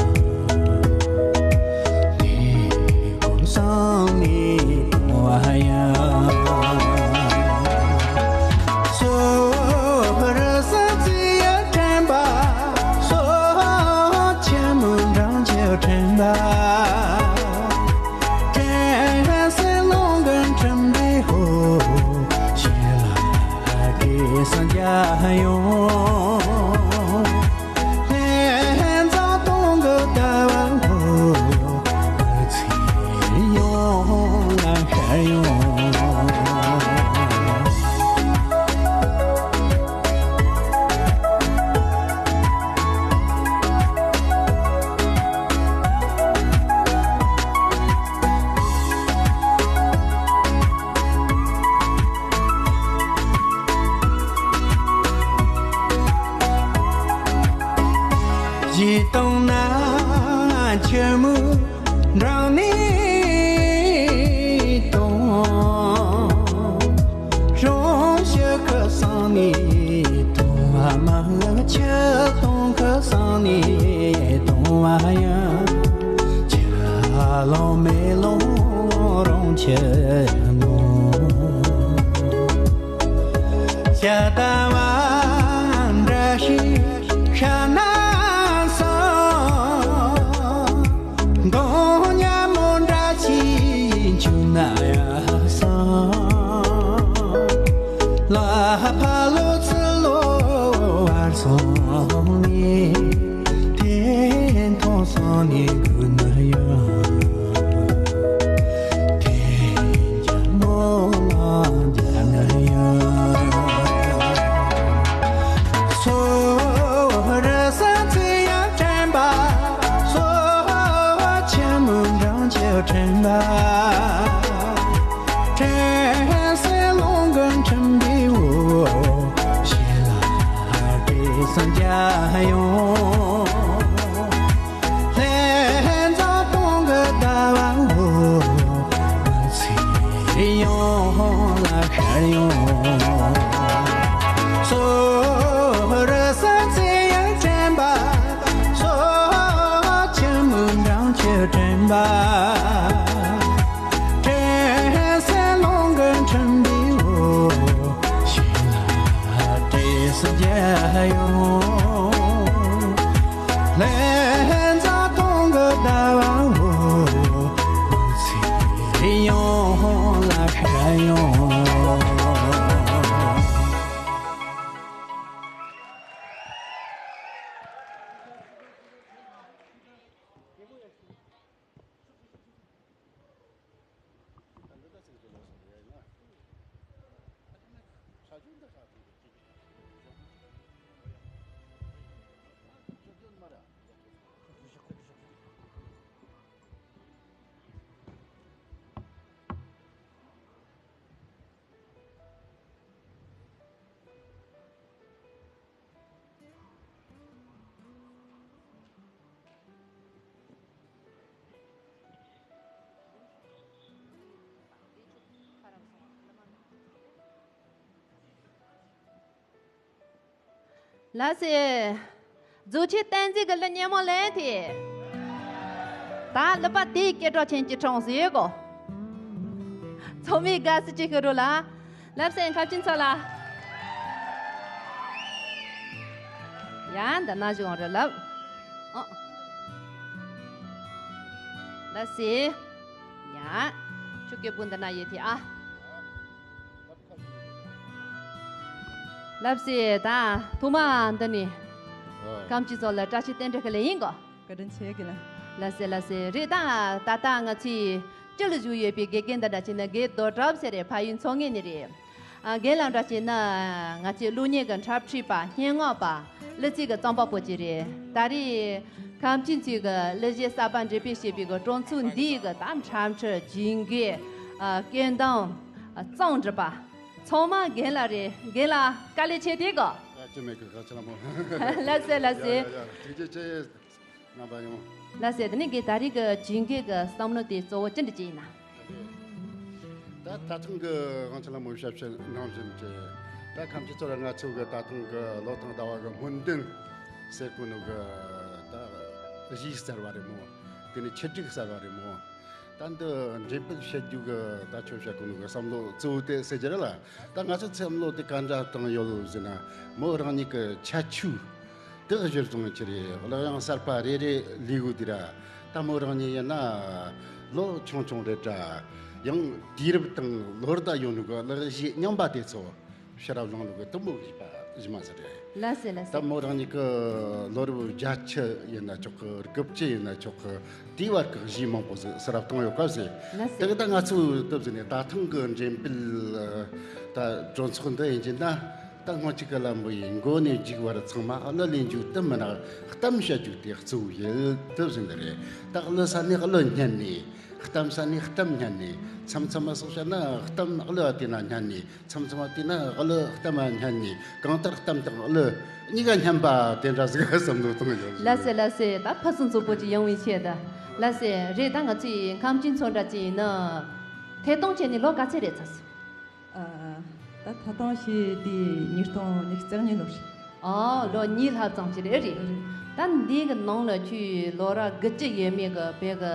ལོང་མེ་ལོང་རོང་ཆེན་མོ། ཤ་ད་བ་འདྲ་ཞིག་ཤ་ན་སོང་། མདོང་ཉ་མོ་འདྲ་ཞིག་འཆུ་ན་ཡ་སོང་། ལ་ཕ་ལོ་ཚུ་ལོ་བར་སོང་ནས། ཐེ་མཐོང་སོང་ནས་དགུ་ནི་ཡོད། ཐེ་རྒྱ་མོ་ལ་རྒྱ་ནི་ཡོད། སོ་རི་ས་ཚེ་ཡང་དྲན་པ། སོ་ཆེན་མོ་འབྲང་ཆེ་དྲན་པ། དྲན་སེམས་ལོང་གི་འཕྲིན་པའི་འོད། ཞལ་ལ་བྲེལ་སོང་རྒྱ་ཡོང་། ལྷན་རྫོགས་སྟོང་གི་ཟླ་བ་འོད། ཚེ་ཡོང་ལ་ཤར་ཡོང་། སོ་རི་ས་ཚེ་ཡང་དྲན་པ། སོ་ཆེན་མོ་འབྲང་ཆེ་དྲན་པ། དྲན་སེམས་ལོང་གི་འཕྲིན་པའི་འོད། ཞལ་ལ་བྲེལ་སོང་རྒྱ་ཡོང་། ལྷན་རྫོགས་སྟོང་གི་ཟླ་བ་འོད། ཚེ་ཡོང་ལ་ཤར་ཡོང་། ལགས་སེ། རྫོགས་ཆེན་བསྟན་འཛིན་གྱི་གླུ་སྙན་མོ་ལེན་ཏེ། ད་གླུ་པ་དེའི་སྐད་གྲགས་ཅན་གྱི་གྲངས་སུ་ཡོད་གོ། ཚང་མས་དགའ་བསུ་ཅིག་ཞུ་རོགས་ལ། ལགས་སེ། ཁམས་ཆེན་ཚོ་ལ། ཡ། འདི་ན་བཞུགས་རེད་ལབ། ཨ། ལགས་སེ། ཡ། ཁྱོད་སྐད་པོ་འདི་ན་ཡོད་དེ་ཨ། ལགས་སེ། ད་ཐོག་མ་འདི་ནས། ཨ། ཁམས་ཆེན་ཚོ་ལ་བཀྲ་ཤིས་རྟེན་འབྲེལ་ཞུ་ལེ་ཡིན་གོ། བཀའ་དྲིན་ཆེ་གི་ལ། ལགས་སེ་ལགས་སེ། རེད་ད། ད་ལྟ་ང་ཚོའི་སྤྱི་ལ་བཞུགས་ཡོད་པའི་དགེ་རྒན་འདི་འདྲ་བྱས་ན་དགེ་རྡོ་གྲགས་ཟེར་རེད། ཕ་ཡུལ་མཚོ་སྔོན་ནས་རེད། ཨ། རྒན་ལགས་འདྲ་བྱས་ན་ང་ཚོའི་གླུ་སྙན་གྱི་འཁྲབ་ཁྲིད་པ། སྙན་ངག་པ། གླུ་ཚིག་གི་རྩོམ་པ་པོ་ཅིག་རེད། ད་རེས་ཁམས་ཆེན་ཚོས་གི་གླུ་གཞས་གསར་པ་འགྲེམས་སྤེལ་བྱེད་པའི་གི་སྤྲོ་ཚོགས་འདིའི་གི་ད་འཁྲབ་ཁྲིད། ཇུས་འགོད། ཨ། སྐད་གདངས། ཨ། རྩོམ་སྒྲིག་པ། ཚང་མ་རྒན་ལགས་རེད། རྒན་ལགས་དཀའ་ལས་ཆེ་དེ་གོ། ཨ། ཅི་མེད་གི། ཁ་ཆེ་ལ་མོ། ལགས་སེ་ལགས་སེ། ཡ་ཡ་ཡ། ཐུགས་རྗེ་ཆེ། རྣམ་པ་ཡོང་། ལགས་སེ། དེ་ནས་རྒན་ད་རེས་ཀྱི་ཇུས་འགོད་ཀྱི་བསམ་བློ་དེ་གཙོ་བོ་ཅི་འདྲ་ཅིག་ཡིན་ན། ད་ད་ཐེངས་ཀྱི་དབང་ཆེན་ལྷ་མོ་ཞབས་ཕྱི་ནང་བཞིན་གྱི། ད་ཁམས་ཆེན་ཚོ་ལ་ང་ཚོ་གི་ད་ཐེངས་ཀྱི་ལོ་ཐང་ཟླ་བ་གི་སྨོན་འདུན་ཟེར་གོ་ནོ་གི་ད་གཞས་གསར་བ་རེད་མོ། དེ་ནས་ཆེད་སྒྲིག་གསར་བ་རེད་མོ། ད་འདི་འགྲེམས་སྤེལ་བྱེད་རྒྱུ་གི་ད་ཁྱོད་བཤད་གོ་ནོ་གི་བསམ་བློ་གཙོ་བོ་དེ་ཟེར་གྱི་རེད་ལ། ད་ང་ཚོ་བསམ་བློ་དེ་ག་འདྲ་བཏང་ཡོད་ཟེར་ན། མོ་རང་ཉིད་ཀྱི་ཁྱད་ཆོས་དེ་གཞིར་བཟུང་ཆེ་རེད། གླུ་དབྱངས་གསར་པ་རེ་རེ་ལས་གོ་དེ་ར། ད་མོ་རང་ཉིད་ཡིན་ན་ལོ་ཆུང་ཆུང་རེད་དྲ། ཡང་དུས་རབས་དང་ལོ་ཟླ་ཡོད་ནོ་གི་གླུ་གཞས་རྙིང་པ་དེ་ཚོ་ཕྱི་རབས་ལང་ལུགས་ཀྱི་དུམ་བུ་བཞི་པ་བཞི་མ་ཟེར་རེད། ལགས་སེ་ལགས་སེ། ད་མོ་རང་ཉིད་ཀྱི་ལོ་རབས་བརྒྱད་ཅུ་ཡིན་ན་ཆོག་གི། དགུ་བཅུ་ཡིན་ན་ཆོག་གི། དེའི་བར་གྱི་གཞས་མང་པོ་ཟིག་གསར་བཏང་ཡོད་སྐབས་སུ། ལགས་སེ། དེ་གི་ད་ང་ཚོའི་སྟབས་ཟིན་ནས་ད་ཐེངས་ཀྱི་འགྲེམས་སྤེལ་ད་གྲོས་ཚོགས་འདི་ཡིན་གྱི་ན། ད་སྔོན་ཆད་ཀྱི་ལམ་བུ་ཡིན། མགོ་ནས་མཇུག་བར་ཚང་མ་གླུ་ལེན་རྒྱུ་དེ་མིན་ན། གཏམ་བཤད་རྒྱུ་དེ་གཙོ་བོ་ཡིན་སྟབས་ཟིན་ནི་རེད། ད་གླུ་ས་ནས་གླུ་སྙན་ནས། གཏམ་ས་ནས་གཏམ་སྙན་ནས། མཚམས་མཚམས་སོགས་བཤད་ན་གཏམ་གླུ་དེ་ན་སྙན་ནས། མཚམས་མཚམས་དེ་ན་གླུ་གཏམ་སྙན་ནས། གང་ལྟར་གཏམ་དང་གླུ་གཉིས་ཀ་སྙན་པ་དེ་འདྲ་ཟིག་བསམ་བློ་གཏོང་ཡོད། ལགས་སེ་ལགས་སེ། ད་ཕུན་སུམ་ཚོགས་པོ་ཅིག་ཡོང་བའི་ཆེད་དུ། ལགས་སེ། རེད། ད་ང་ཚོའི་ཁམས་ཆེན་ཚོ་འདྲ་ཅིག་ཡིན་ན་ཐད་གཏོང་བྱས་ནས་ལོ་ག་ཚོད་རེད་ཚར་སོང་། ཨ། ད་ཐད་གཏོང་བྱས་དེ་ཉིས་སྟོང་ཉི་ཤུ་རྩ་གཉིས་ལོ་རེད། ཨ། ལོ་གཉིས་ལྷག་ཙམ་ཅིག་རེད། རེད། རེད། ད་འདི་གི་ནང་ལ་ཁྱོས་ལོ་རབས་དགུ་བཅུ་ཡས་མས་གི་བོད་གི།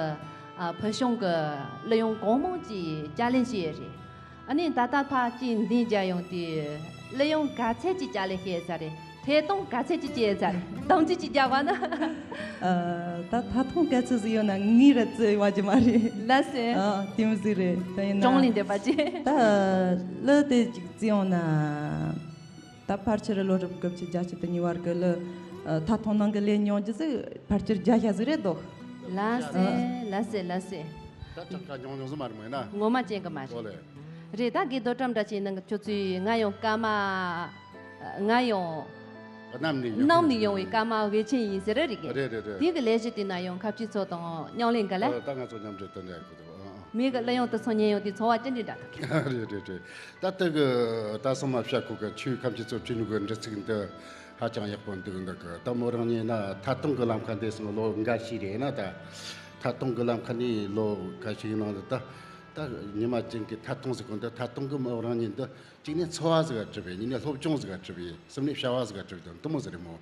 ཨ། བོད་གཞུང་གི་གླུ་དབྱངས་གང་མང་ཅིག་བསྐྱར་ལེན་བྱས་རེད། ཨ་ནི་ད་ལྟ་ཕར་ཅིག་འདི་མཇལ་ཡོང་དུས་གླུ་དབྱངས་ག་ཚད་ཅིག་བསྐྱར་ལེན་བྱས་ཚར་རེད། ཐད་གཏོང་ག་ཚད་ཅིག་བྱས་ཚར་རེད། དམ་ཚིག་ཅིག་བརྒྱབ་པ་ན། ཨ། ད་ཐད་གཏོང་ག་ཚད་ཟིག་ཡོད་ན་ངས་ར་བརྩི་བ་ཅིག་མ་རེད། ལགས་སེ། ཨ། དེ་མོ་ཟིག་རེད། ད་ཡིན་ན་གྲངས་ལས་འདས་པ་ཅིག་ད་གླུ་དེ་ཅིག་བརྩི་ཡོང་ན། ད་ཕལ་ཆེར་ལོ་རབས་དགུ་བཅུ་བརྒྱད་ཅུ་དང་གཉིས་བར་གྱི་གླུ། ཨ། ཐད་གཏོང་ནང་གི་ལེན་མྱོང་རྒྱུ་ཟིག་ཕལ་ཆེར་བརྒྱ་ཆ་ཟིག་རེད་འདུག་ལགས་སེ། ཨ། ལགས་སེ། ལགས་སེ། ད་གྲངས་ཀ་ཉུང་ཉུང་ཟིག་མ་རེད་མོ་ཡིན་ན། ངོ་མ་ཅན་གི་མ་རེད། ཨོ་ལེ། རེད། ད་གི་རྡོ་གྲམ་འདྲ་ཅིག་ནང་གི་ཁྱོད་ཚོས་ང་ཡང་སྐར་མ། ང་ཡང་གནམ་ནས་ཡོང་། གནམ་ནས་ཡོང་བའི་སྐར་མ་བེ་ཆེན་ཡིན་ཟེར་རེད་གི། རེད་རེད་རེད། དེ་གི་ལས་གཞི་དེ་ན་ཡང་ཁ་ཆེ་ཚོ་དང་མཉམ་ལས་འགའ་ལ། ཨ། ད་ང་ཚོ་མཉམ་འབྲེལ་དུ་འདྲ་གི་འདུག་ཨ། མི་གི་གླུ་དབྱངས་དེ་ཚོ་ཉན་ཡོང་དུས་ཚོར་བ་ཅི་འདྲ་འདྲ་འདུག་རེད་རེད་རེད། ད་ལྟ་གི་ད་སོ་མ་བཤད་ཁོ་གི་ཆོས་ཁམས་ཀྱི་ཚོ་ཁྲིད་ནུ་གི་འདྲི་ཚིག་འདི་ཧ་ཅང་ཡག་པོ་འདུག་འདུག་གི། ད་མོ་རང་ཉིད་ན་ཐད་གཏོང་གི་ལམ་ཁ་འདི་སོང་ལོ་འགའ་ཞིག་རེད་ན། ད་ཐད་གཏོང་གི་ལམ་ཁ་ནས་ལོ་འགའ་ཞིག་ནང་དུ་ད་ད་ཉི་མ་ཅན་གི་ཐད་གཏོང་ཟེར་གོ་འདི་ཐད་གཏོང་གི་མོ་རང་ཉིད་འདི། གཅིག་ནས་འཚོ་བ་ཟིག་ག་གྲུབ་པས། གཉིས་ནས་སློབ་སྦྱོང་ཟིག་ག་གྲུབ་པས། གསུམ་ནས་བྱ་བ་ཟིག་ག་གྲུབ་པས་དང་དུ་མོ་ཟིག་རེད་མོ།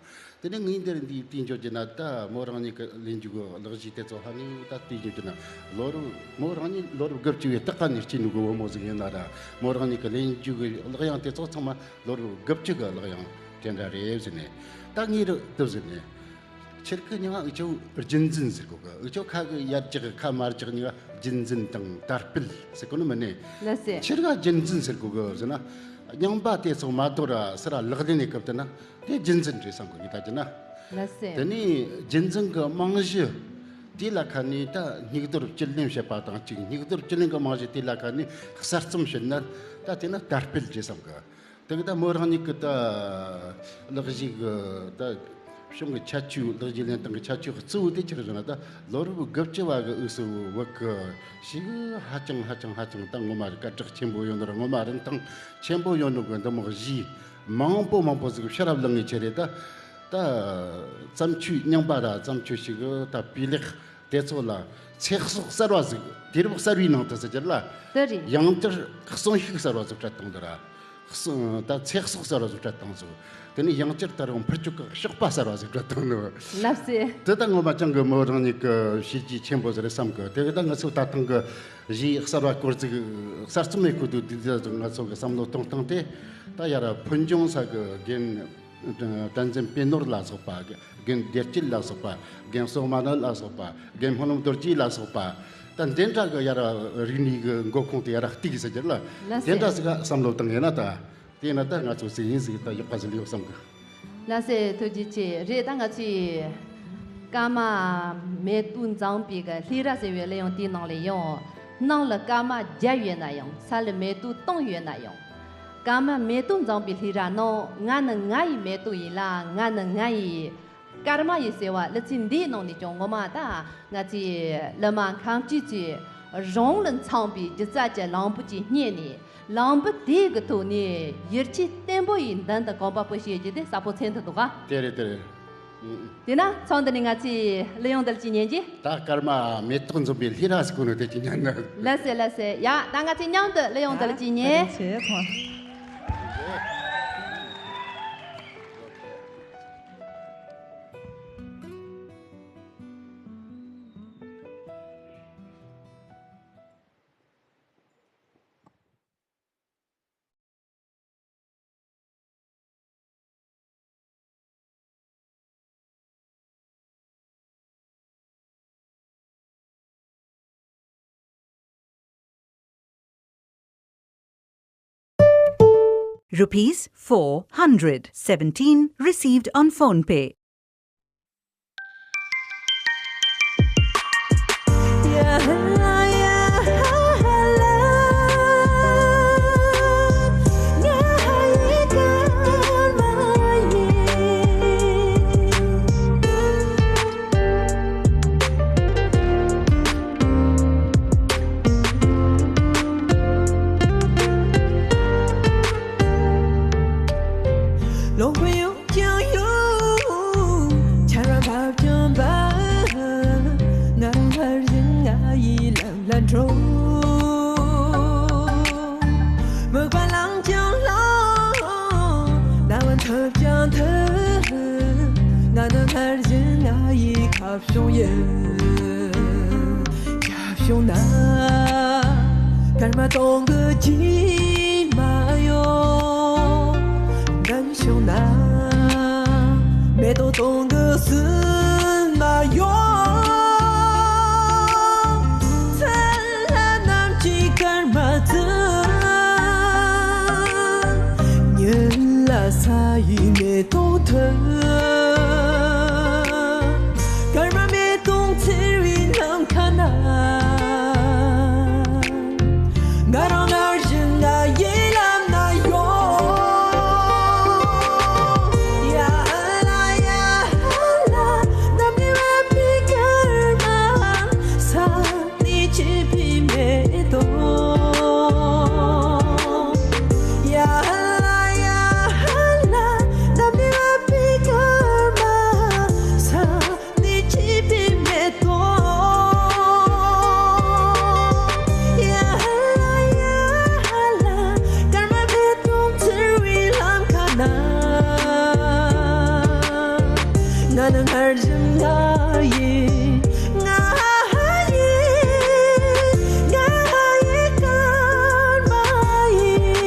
དེ་ནས་ངས་འདིར་འདིའི་དུས་འཇོག་རྒྱུ་ན་ད་མོ་རང་ཉིད་ཀྱི་ལེན་རྒྱུ་གི་ལག་གཞི་དེ་ཚོ་ཧ་ནས་ད་དུས་འཇོག་རྒྱུ་ན་ལོ་རབས་མོ་རང་ཉིད་ལོ་རབས་དགུ་བཅུ་བའི་སྟག་ཁ་ནས་སྐྱེས་ནུ་གི་བུ་མོ་ཟིག་ཡིན་ན་ར། མོ་རང་ཉིད་ཀྱི་ལེན་རྒྱུ་གི་གླུ་དབྱངས་དེ་ཚོ་ཚང་མ་ལོ་རབས་དགུ་བཅུ་གི་གླུ་དབྱངས་དེ་འདྲ་རེད་ཟེར་ནས། ད་ངས་རུ་དུ་ཟེར་ནས། ཁྱེད་ཀྱི་མྱིང་འུ་ཅོ་རྒྱུན་འཛིན་ཟེར་གོ་གི། འུ་ཅོ་ཁ་གི་ཡར་རྒྱག་གི་ཁ་མར་རྒྱག་གཉིས་ཀ་རྒྱུན་འཛིན་དང་དར་སྤེལ་ཟེར་གོ་ནི་མིན་ནི། ལགས་སེ། ཁྱེད་ཀ་རྒྱུན་འཛིན་ཟེར་གོ་གི་ཟེར་ན། རྙིང་པ་དེ་ཚོ་མ་དོ་ར་སི་ར་ལག་ལེན་ནས་སྐབས་དེ་ན་དེ་རྒྱུན་འཛིན་རེད་བསམ་གི་ངས་ད་ཅི་ན། ལགས་སེ། དེ་ནས་རྒྱུན་འཛིན་གི་རྨང་གཞི་དེ་ལ་ཁ་ནས་ད་སྙིགས་དོར་བཅུད་ལེན་བྱེད་པ་དང་གཅིག་སྙིགས་དོར་བཅུད་ལེན་གི་རྨང་གཞི་དེ་ལ་ཁ་ནས་གསར་རྩོམ་བྱེད་ན་ད་དེ་ན་དར་སྤེལ་རེད་བསམ་གི། དེ་གི་ད་མོ་རང་ཉིད་ཀྱི་ད་ལག་གཞི་གི་ད་གཞུང་གི་ཁྱད་ཆོས། ལག་གཞི་ལེན་སྟངས་ཀྱི་ཁྱད་ཆོས་གཙོ་བོ་དེ་ཆི་རེད་ཟེར་ན། ད་ལོ་རབས་དགུ་བཅུ་བ་གི་དབུས་སུ་བོད་གི་ཞིག་ཧ་ཅང་ཧ་ཅང་ཧ་ཅང་ད་ངོ་མ་སྐད་གྲགས་ཆེན་པོ་ཡོད་ནོ་ར། ངོ་མ་རིན་ཐང་ཆེན་པོ་ཡོད་ནོ་གི་འདི་མོ་གཞི་མང་པོ་མང་པོ་ཟིག་ཕྱི་རབས་ལ་ངེས་ཆེ་རེད། ད་ད་བརྩམས་ཆོས་རྙིང་པ་ར་བརྩམས་ཆོས་ཤིག་གི་ད་སྤུས་ལེགས། དེ་ཚོ་ལ་ཚེ་སྲོག་གསར་བ་ཟིག་དུས་རབས་གསར་བའི་ནང་དུ་ཟེར་རྒྱུ་ལ། དེ་རེད། ཡང་བསྐྱར་གསོན་ཤུགས་གསར་བ་ཟིག་སྤྲད་བཏང་འདི་ར། གསོན་ད་ཚེ་སྲོག་གསར་བ་ཟིག་སྤྲད་བཏང་ཟིག་དེ་ནས་ཡང་བསྐྱར་ད་རུང་འཕུར་སྐྱོད་ཀྱི་གཤོག་པ་གསར་བ་ཟིག་སྤྲད་བཏང་ནི། ལགས་སེ། དེ་ད་ངོ་མ་ཅང་གི་མོ་རང་ཉིད་ཀྱི་བྱས་རྗེས་ཆེན་པོ་ཟིག་རེད་བསམ་གི། དེ་གི་ད་ང་ཚོ་ད་ཐེངས་གི་གཞས་གསར་བ་སྐོར་ཟིག་གསར་རྩོམ་མེད་ཁུལ་དུ་དུས་ཚོད་ང་ཚོ་གི་བསམ་བློ་གཏོང་སྟངས་དེ། ད་ཡར་ཕུལ་འབྱུང་ས་གི་རྒན་བསྟན་འཛིན་པད་ནོར་ལ་སོགས་པ། རྒན་བདེ་སྐྱིད་ལ་སོགས་པ། རྒན་སོ་མ་ནོ་ལ་སོགས་པ། རྒན་སྨོན་ལམ་རྡོ་རྗེ་ལ་སོགས་པ། ད་འདི་འདྲ་གི་ཡར་རིག་གནས་གི་མགོ་ཁུངས་དེ་ཡར་གཏུག་ཟེར་རྒྱུ་ལ། ལགས་སེ། དེ་འདྲ་ཟིག་ག་བསམ་བློ་བཏང་ཡོད་ན་ད། དེ་ན་ད་ང་ཚོ་ཟིག་ཡིན་ཟིག་ད་ཡག་པ་ཟིག་ཡོད་བསམ་གི། ལགས་སེ། ཐུགས་རྗེ་ཆེ། རེད། ད་ང་ཚོས་ཀརྨ་མེ་ཏོག་འཛོམས་པའི་གི་ལྷས་ར་ཟེར་བའི་གླུ་དབྱངས་དེའི་ནང་ལ་ཡང་། ནང་ལ་ཀརྨ་བརྒྱ་ཡོད་ན་ཡང་། ས་ལ་མེ་ཏོག་སྟོང་ཡོད་ན་ཡང་། ཀརྨ་མེ་ཏོག་འཛོམས་པའི་ལྷས་ར་ནང་། ང་ནི་ང་ཡི་མེ་ཏོག་ཡིན་ལ། ང་ནི་ང་ཡི་ཀརྨ་ཡིན་ཟེར་བ། གླུ་ཚིག་འདིའི་ནང་ནས་ཀྱང་ངོ་མ་ད་ང་ཚོའི་གླུ་མ་ཁམས་སྐྱིད་ཚོས་རང་ལ་འཚམ་པའི་སྒྱུ་རྩལ་གྱི་ལམ་བུ་ཅིག་རྙེད་ནས། ལམ་བུ་དེའི་གི་ཐོག་ནས་ཡིད་ཆེས་བརྟན་པོ་ཡིས་མདུན་དུ་གོམ་པ་སྤོ་བྱེད་རྒྱུ་དེ་གསལ་པོ་མཚོན་ཐུབ་འདུག་ག། དེ་རེད་དེ་རེད། ཨུ། དེས་ན་མཚམས་འདི་ནས་ང་ཚོས་གླུ་དབྱངས་འདི་ལ་ཅིག་ཉན་རྒྱུ། ད་ཀརྨ་མེ་ཏོག་འཛོམས་པའི་ལྷས་ར་ཟེར་གོ་ནོ་དེ་ཅིག་ཉན་ན། ལགས་སེ་ལགས་སེ། ཡ། ད་ང་ཚོས་མཉམ་དུ་གླུ་དབྱངས་འདི་ལ་ཅིག་ཉན། ཡ། བཀའ་དྲིན་ཆེ་ཚང་མ། Rupees four hundred seventeen received on PhonePe. ཀྱང་ཡོད། ཆར་བ་འབབ་ཀྱང་འབབ། ང་རང་སྔར་བཞིན་ང་ཡི་ལམ་ལ་འགྲོ། མོས་པ་བླངས་ཀྱང་བླངས། ན་བ་འཐིབས་ཀྱང་འཐིབས། ང་ནི་སྔར་བཞིན་ང་ཡི་ཁ་བྱང་ཡིན། བྱུང་ན། སྐར་མ་སྟོང་གི་རྗེས་མ་ཡོང་། འདམ་བྱུང་ན། མེ་ཏོག་སྟོང་གི་ཟིན་མ་ཡོང་། ཚ་ལ་ནམ་གྱི་སྐར་མ་ཚོ། ཉིན་ལ་ས་ཡི་མེ་ཏོག་ཐོན། སྐར་མ་མེ་ཏོག་འཚེར་བའི་ནམ་མཁའ་ན། ང་རང་སྔར་བཞིན་ང་ཡི་ལམ་ན་ཡོང་། ཡ་ཧ་ལ་ཡ་ཧ་ལ། ནམ་ནི་བབ་པའི་སྐར་མ། ས་ནི་བྱིས་པའི་མེ་ཏོག་ཡ་ཧ་ལ་ཡ་ཧ་ལ། ནམ་ནི་བབ་པའི་སྐར་མ། ས་ནི་བྱིས་པའི་མེ་ཏོག་ཡ་ཧ་ལ་ཡ་ཧ་ལ། སྐར་མ་མེ་ཏོག་འཚེར་བའི་ལམ་ཁ་ན། ང་ནི་སྔར་བཞིན་ང་ཡི། ང་ཡི། ང་ཡི་སྐར་མ་ཡིན།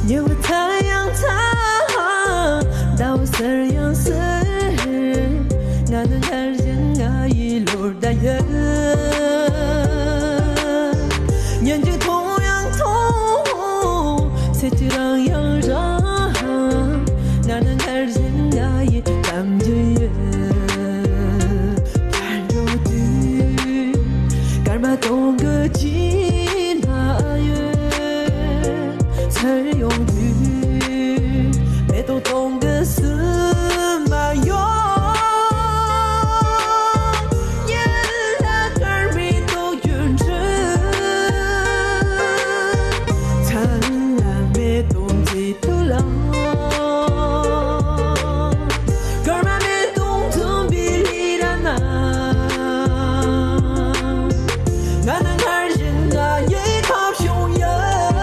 ཉི་འོད་ཚ་ཡང་ཚ། ཟླ་འོད་གསལ་ཡང་གསལ། ང་ནི་སྔར་བཞིན་ང་ཡི་ལོ་ཟླ་ཡི། ཉིན་གཅིག་ཐུང་ཡང་ཐུང་། ཚེ་གཅིག་རིང་ཡང་རིང་། ང་ནི་སྔར་བཞིན་ང་ཡི་གཏམ་རྒྱུད་ཡོད། ཕར་འགྲོ་དུས་སྐར་མ་སྟོང་གི་དཀྱིལ་མ་ཡོད། ཚུར་ཡོང་དུས་མེ་ཏོག་སྟོང་གི་ཟིན་མ་ཡོང་། ཉིན་ལ་སྐར་མའི་ཏོག་གྱུར་འཕྲོས། མཚན་ལ་མེ་ཏོག་མཛེས་སྡུག་ལ། སྐར་མ་མེ་ཏོག་འཛུམ་པའི་ལི་ར་ན། ང་ནི་སྔར་བཞིན་ང་ཡི་ཁ་བྱུང་ཡོད།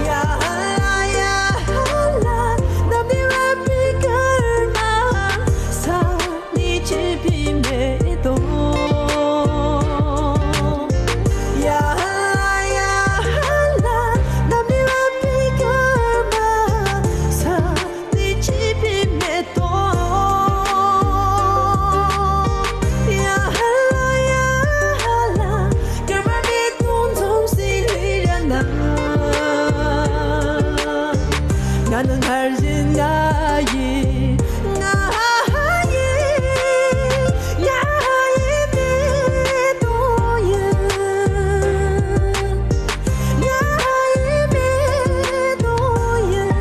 ཡ་ཧ་ལ་ཡ་ཧ་ལ། ནམ་ནི་བབ་པའི་སྐར་མ། ས་ནི་བྱིས་པའི་མེ་ཏོག་ཡ་ཧ་ལ་ཡ་ཧ་ལ། ནམ་ནི་བབ་པའི་སྐར་མ། ས་ནི་བྱིས་པའི་མེ་ཏོག་ཡ་ཧ་ལ་ཡ་ཧ་ལ། སྐར་མ་མེ་ཏོག་འཛུམ་ཟེར་ལི་ར་ན། ང་ནི་སྔར་བཞིན་ང་ཡི། ང་ཡི། ང་ཡི་མེ་ཏོག་ཡིན། ང་ཡི་མེ་ཏོག་ཡིན།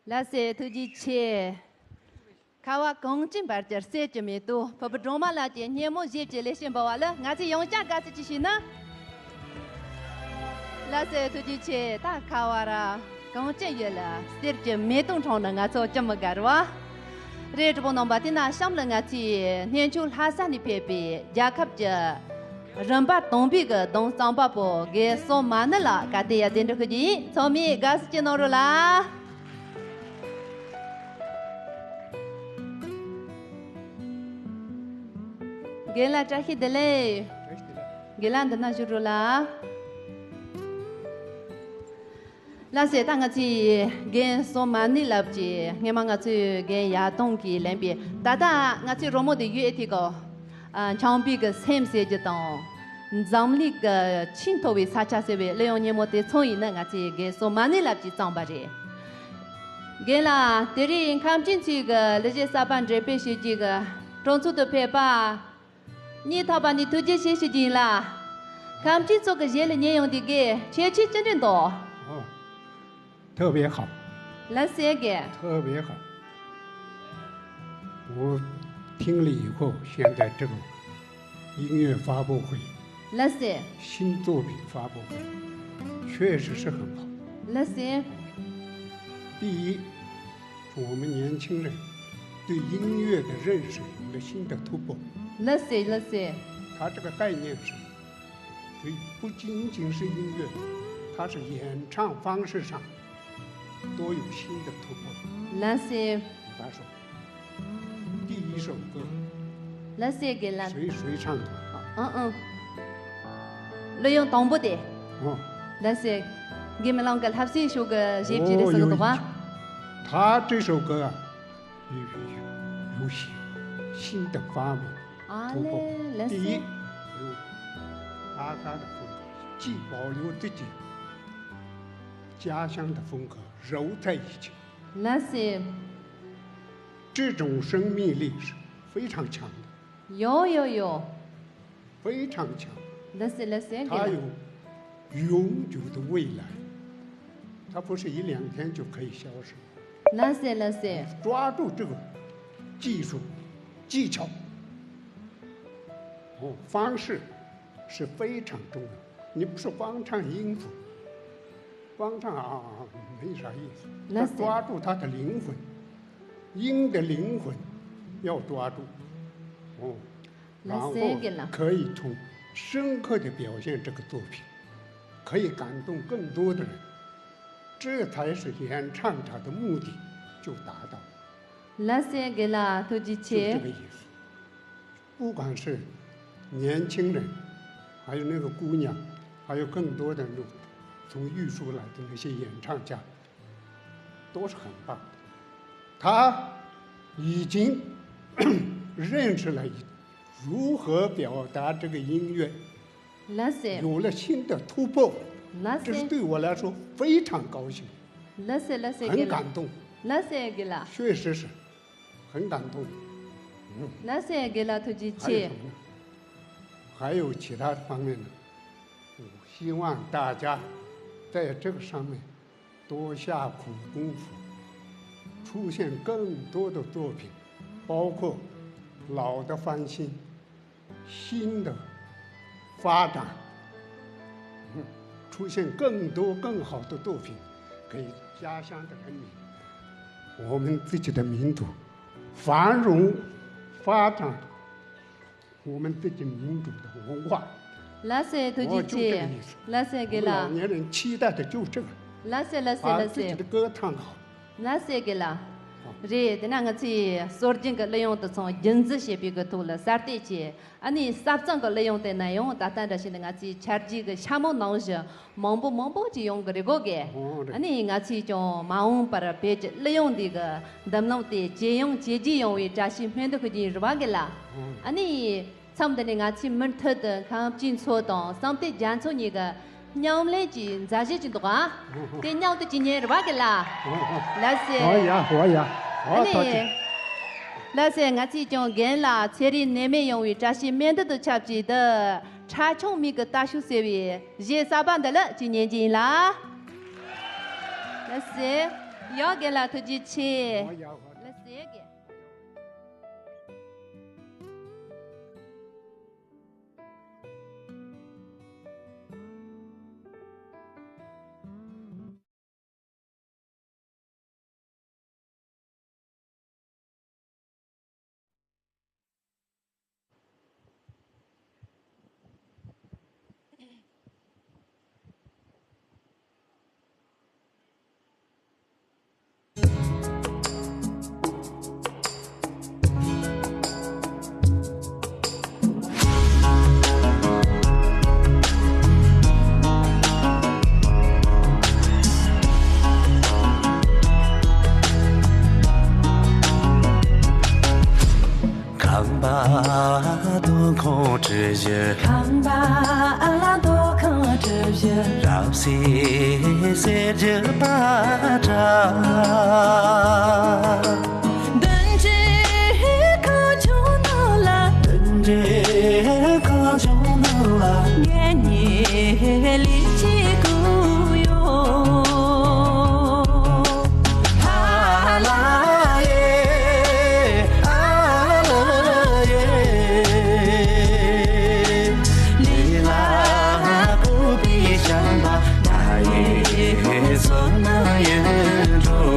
ལགས་སེ། ཐུགས་རྗེ་ཆེ། ཁ་བ་གངས་ཅན་བར་གྱི་གསེར་གྱི་མེ་ཏོག་ཕུར་བུ་སྒྲོལ་མ་ལགས་ཀྱི་སྙན་མོ་ཞབས་ཀྱི་ལེགས་བཤད་འབུལ་བ་ལ་ང་ཚོས་ཡང་བསྐྱར་དགའ་བསུ་ཅིག་ཞུས་ན། ལགས་སེ། ཐུགས་རྗེ་ཆེ། ད་ཁ་བ་ར་གངས་ཅན་ཡུལ་ལ་གསེར་གྱི་མེ་ཏོག་འཁྲུངས་ན་ང་ཚོ་ཅི་མི་དགའ་རེད་བ། རེད། གྲོགས་པོ་རྣམ་པ། དེ་ན་གཤམ་ལ་ང་ཚོས་གནས་མཆོག་ལྷ་ས་ནས་ཕེབས་པའི་རྒྱལ་ཁབ་ཀྱི་རིམ་པ་དང་པོའི་གི་གདུང་རྩོམ་པ་པོ་རྒན་བསོད་མ་ནུ་ལགས་ག་དེ་ཡར་གདན་འདྲེན་ཞུ་རྒྱུ་ཡིན། ཚང་མས་དགའ་བསུ་ཅིག་གནང་རོགས་ལ། རྒན་ལགས་བཀྲ་ཤིས་བདེ་ལེགས། རྒན་ལགས་འདི་ན་བཞུགས་རོགས་ལ། ལགས་སེ། ད་ང་ཚོའི་རྒན་བསོད་མ་ནུ་ལགས་ཀྱིས་སྔས་མ་ང་ཚོའི་རྒན་ཡར་ལྡང་གིས་ལེན་པའི། ད་ལྟ་ང་ཚོའི་རོལ་མོ་དེ་ཡོད་ཨེ་ཐིག་གོ། ཨ། འཆམ་པའི་གི་སེམས་ཟེར་རྒྱུ་དང་། འཛམ་གླིང་གི་ཆེས་མཐོ་བའི་ས་ཆ་ཟེར་བའི་གླུ་དབྱངས་སྙན་མོ་དེ་ཚང་ཡིན་ན་ང་ཚོའི་རྒན་བསོད་མ་ནུ་ལགས་ཀྱིས་བརྩམས་པ་རེད། རྒན་ལགས། དེ་རིང་ཁམས་ཆེན་ཚོའི་གི་གླུ་གཞས་གསར་པ་འགྲེམས་སྤེལ་ཞུ་རྒྱུ་གི་གྲོང་ཚོ་དུ་ཕེབས་པ། སྙིང་ཐག་པ་ནས་ཐུགས་རྗེ་ཆེ་ཞུ་རྒྱུ་ཡིན་ལ། ཁམས་ཆེན་ཚོ་གི་གཞས་ལ་ཉན་ཡོང་དུས་དགེ་ཁྱད་ཆོས་ཅི་འདྲ་འདུག། 哦，特别好。 ལགས་སེ་རྒན། 特别好。我听了以后，现在这种音乐发布会， ལགས་སེ། 新作品发布会，确实是很好。 ལགས་སེ། 第一，我们年轻人对音乐的认识有了新的突破。 ལགས་སེ། ལགས་སེ། 它这个概念是，对，不仅仅是音乐，它是演唱方式上都有新的突破。 ལགས་སེ། 比方说，第一首歌， ལགས་སེ། རྒན་ལགས། 谁谁唱的？ ཨང་ཨང་། གླུ་དབྱངས་དང་པོ་དེ། 哦， ལགས་སེ། རྒན་རྨི་ལམ་གྱི་ལྷ་སའི་ཕྱོགས་ཀྱི་གཞས་ཅིག་རེད་ཟེར་གི་འདུག་ག། 哦，有一句，他这首歌啊，有有有新的发明， ཨ་突破。 ལེ། ལགས་第一，སེ། 有拉萨的风格，既保留自己家乡的风格，揉在一起。 ལགས་སེ། 这种生命力是非常强的。 ཡོ་ཡོ་ཡོ། 非常强。 ལགས་སེ། ལགས་སེ། 它有永久的未来，它不是一两天就可以消失。 ལགས་སེ། ལགས་སེ། 抓住这个技术、技巧，哦，方式是非常重要。你不是光唱音符，光唱啊，没啥意思。 ལགས་སེ། 要抓住它的灵魂，音的灵魂要抓住。哦， ལགས་སེ། རྒན་ལགས། 然后可以从深刻的表现这个作品，可以感动更多的人，这才是演唱者的目的就达到了。 ལགས་སེ། རྒན་ལགས་ཐུགས་རྗེ་ཆེ། 就这个意思。不管是年轻人，还有那个姑娘，还有更多的那种从玉树来的那些演唱家，都是很棒的。他已经认识了如何表达这个音乐， ལགས་སེ། 有了新的突破， ལགས་这是 སེ། 对我来说非常高兴， ལགས་སེ། ལགས་སེ། 很感动。 ལགས་སེ། རྒན་ལགས། 确实是很感动。嗯， ལགས་སེ། རྒན་ལགས་ཐུགས་རྗེ་ཆེ། 还有什么呢？还有其他方面呢？我希望大家在这个上面多下苦功夫，出现更多的作品，包括老的翻新，新的发展，嗯，出现更多更好的作品，给家乡的人民，我们自己的民族繁荣发展，我们自己民族的文化。 ལགས་སེ། ཐུགས་རྗེ་ཆེ། ལགས་སེ། རྒན་ལགས། 老年人期待的就这个， ལགས་སེ། ལགས་སེ། 把 ལགས་སེ། 自己的歌唱好。 ལགས་སེ། རྒན་ལགས། རེད། དེ་ན་ང་ཚོས་སྲོལ་རྒྱུན་གྱི་གླུ་དབྱངས་དེ་ཚོ་རྒྱུན་འཛིན་བྱེད་པའི་གི་ཐོག་ལ་གསར་གཏོད་བྱས། ཨ་ནི་གསར་རྩོམ་གྱི་གླུ་དབྱངས་དེ་ན་ཡང་ད་ལྟ་འདྲ་བྱས་ན་ང་ཚོའི་ཆ་རྒྱུས་ཀྱི་ཤ་མོ་ནང་བཞིན་མང་པོ་མང་པོ་ཅིག་ཡོང་གི་རེད་གོ་གི། ཨོ་རེད། ཨ་ནི་ང་ཚོས་ཀྱང་མ་འོངས་པར་བོད་ཀྱི་གླུ་དབྱངས་འདི་གི་མདུན་ལམ་དེ་ཇེ་ཡང་ཇེ་རྒྱས་ཡོང་བའི་བཀྲ་ཤིས་སྨོན་འདུན་ཞུ་རྒྱུ་ཡིན། རེད་བ་རྒན་ལགས། ཨོ། ཨ་ནི། མཚམས་འདི་ནས་ང་ཚོས་མུ་མཐུད་དུ་ཁམས་ཆེན་མཚོ་དང་བསམ་གཏན་རྒྱ་མཚོ་གཉིས་ཀྱི་མཉམ་ལེན་གྱི་མཛད་གཞི་ཅིག་འདུག་ག། དེ་མཉམ་དུ་ཅིག་ཉན་རེད་བ་རྒན་ལགས། ལགས་སེ། ཨོ་ཡ། ཨོ་ཡ། ཨོ། ཨ་ནི། ཐུགས་རྗེ་ཆེ། ལགས་སེ། ང་ཚོས་ཀྱང་རྒན་ལགས་ཚེ་རིང་ནད་མེད་ཡོང་བའི་བཀྲ་ཤིས་སྨོན་འདུན་དང་ཆབས་ཅིག་ཏུ། ཁྲ་ཆུང་མིག་གི་རྟ་ཤུག་ཟེར་བའི་གཞས་གསར་པ་འདི་ལ་ཅིག་ཉན་གྱི་ཡིན་ལ། ལགས་སེ། ཡ་རྒན་ལགས་ཐུགས་རྗེ་ཆེ། ཨོ་ཡ་ཧོ། ལགས་སེ་རྒན། ཁམས་པ་སྡོད་ཁང་བྲི་བཞི། ཁམས་པ་སྡོད་ཁང་བྲི་བཞི། རབ་གསལ་གསེར་གྱི་པ་ཏྲ། བདུན་འབྲེལ་ཁང་ཆུང་ནང་ལ། བདུན་འབྲེལ་ཁང་ཆུང་ནང་ལ། ངེད་གཉིས་ལས་བྱེད་དགོས་ཡོད། ཨ་ལ་ཡེ། ཨ་ལ་ཡེ། ལས་ལ་བཀོད་པའི་བྱམས་པ་མཐའ་ཡས་བསོད་ནམས་ཡིན་འགྲོ།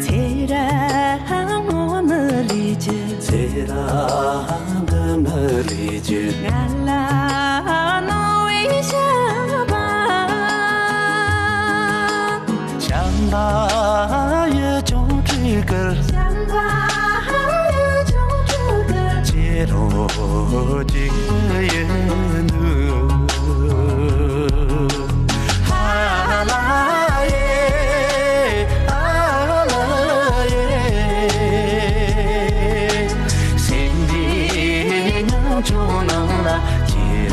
ཚེ་རབས་སྔོན་མི་ལས་ཀྱི། ཚེ་རབས་འདི་མི་ལས་ཀྱི། ང་ལ་གནང་བའི་བྱམས་པ། བྱམས་པ་ཡིད་ཀྱང་སྤྲུལ་སྐུར། བྱམས་པ་ཡིད་ཀྱང་སྤྲུལ་སྐུར། ཁྱེད་རང་གཅིག་ཡིན་དུས། ཨ་ལ་ཡེ། ཨ་ལ་ཡེ། སེམས་འདི་ཉམ་ཆུང་ནང་ལ་ཁྱེད་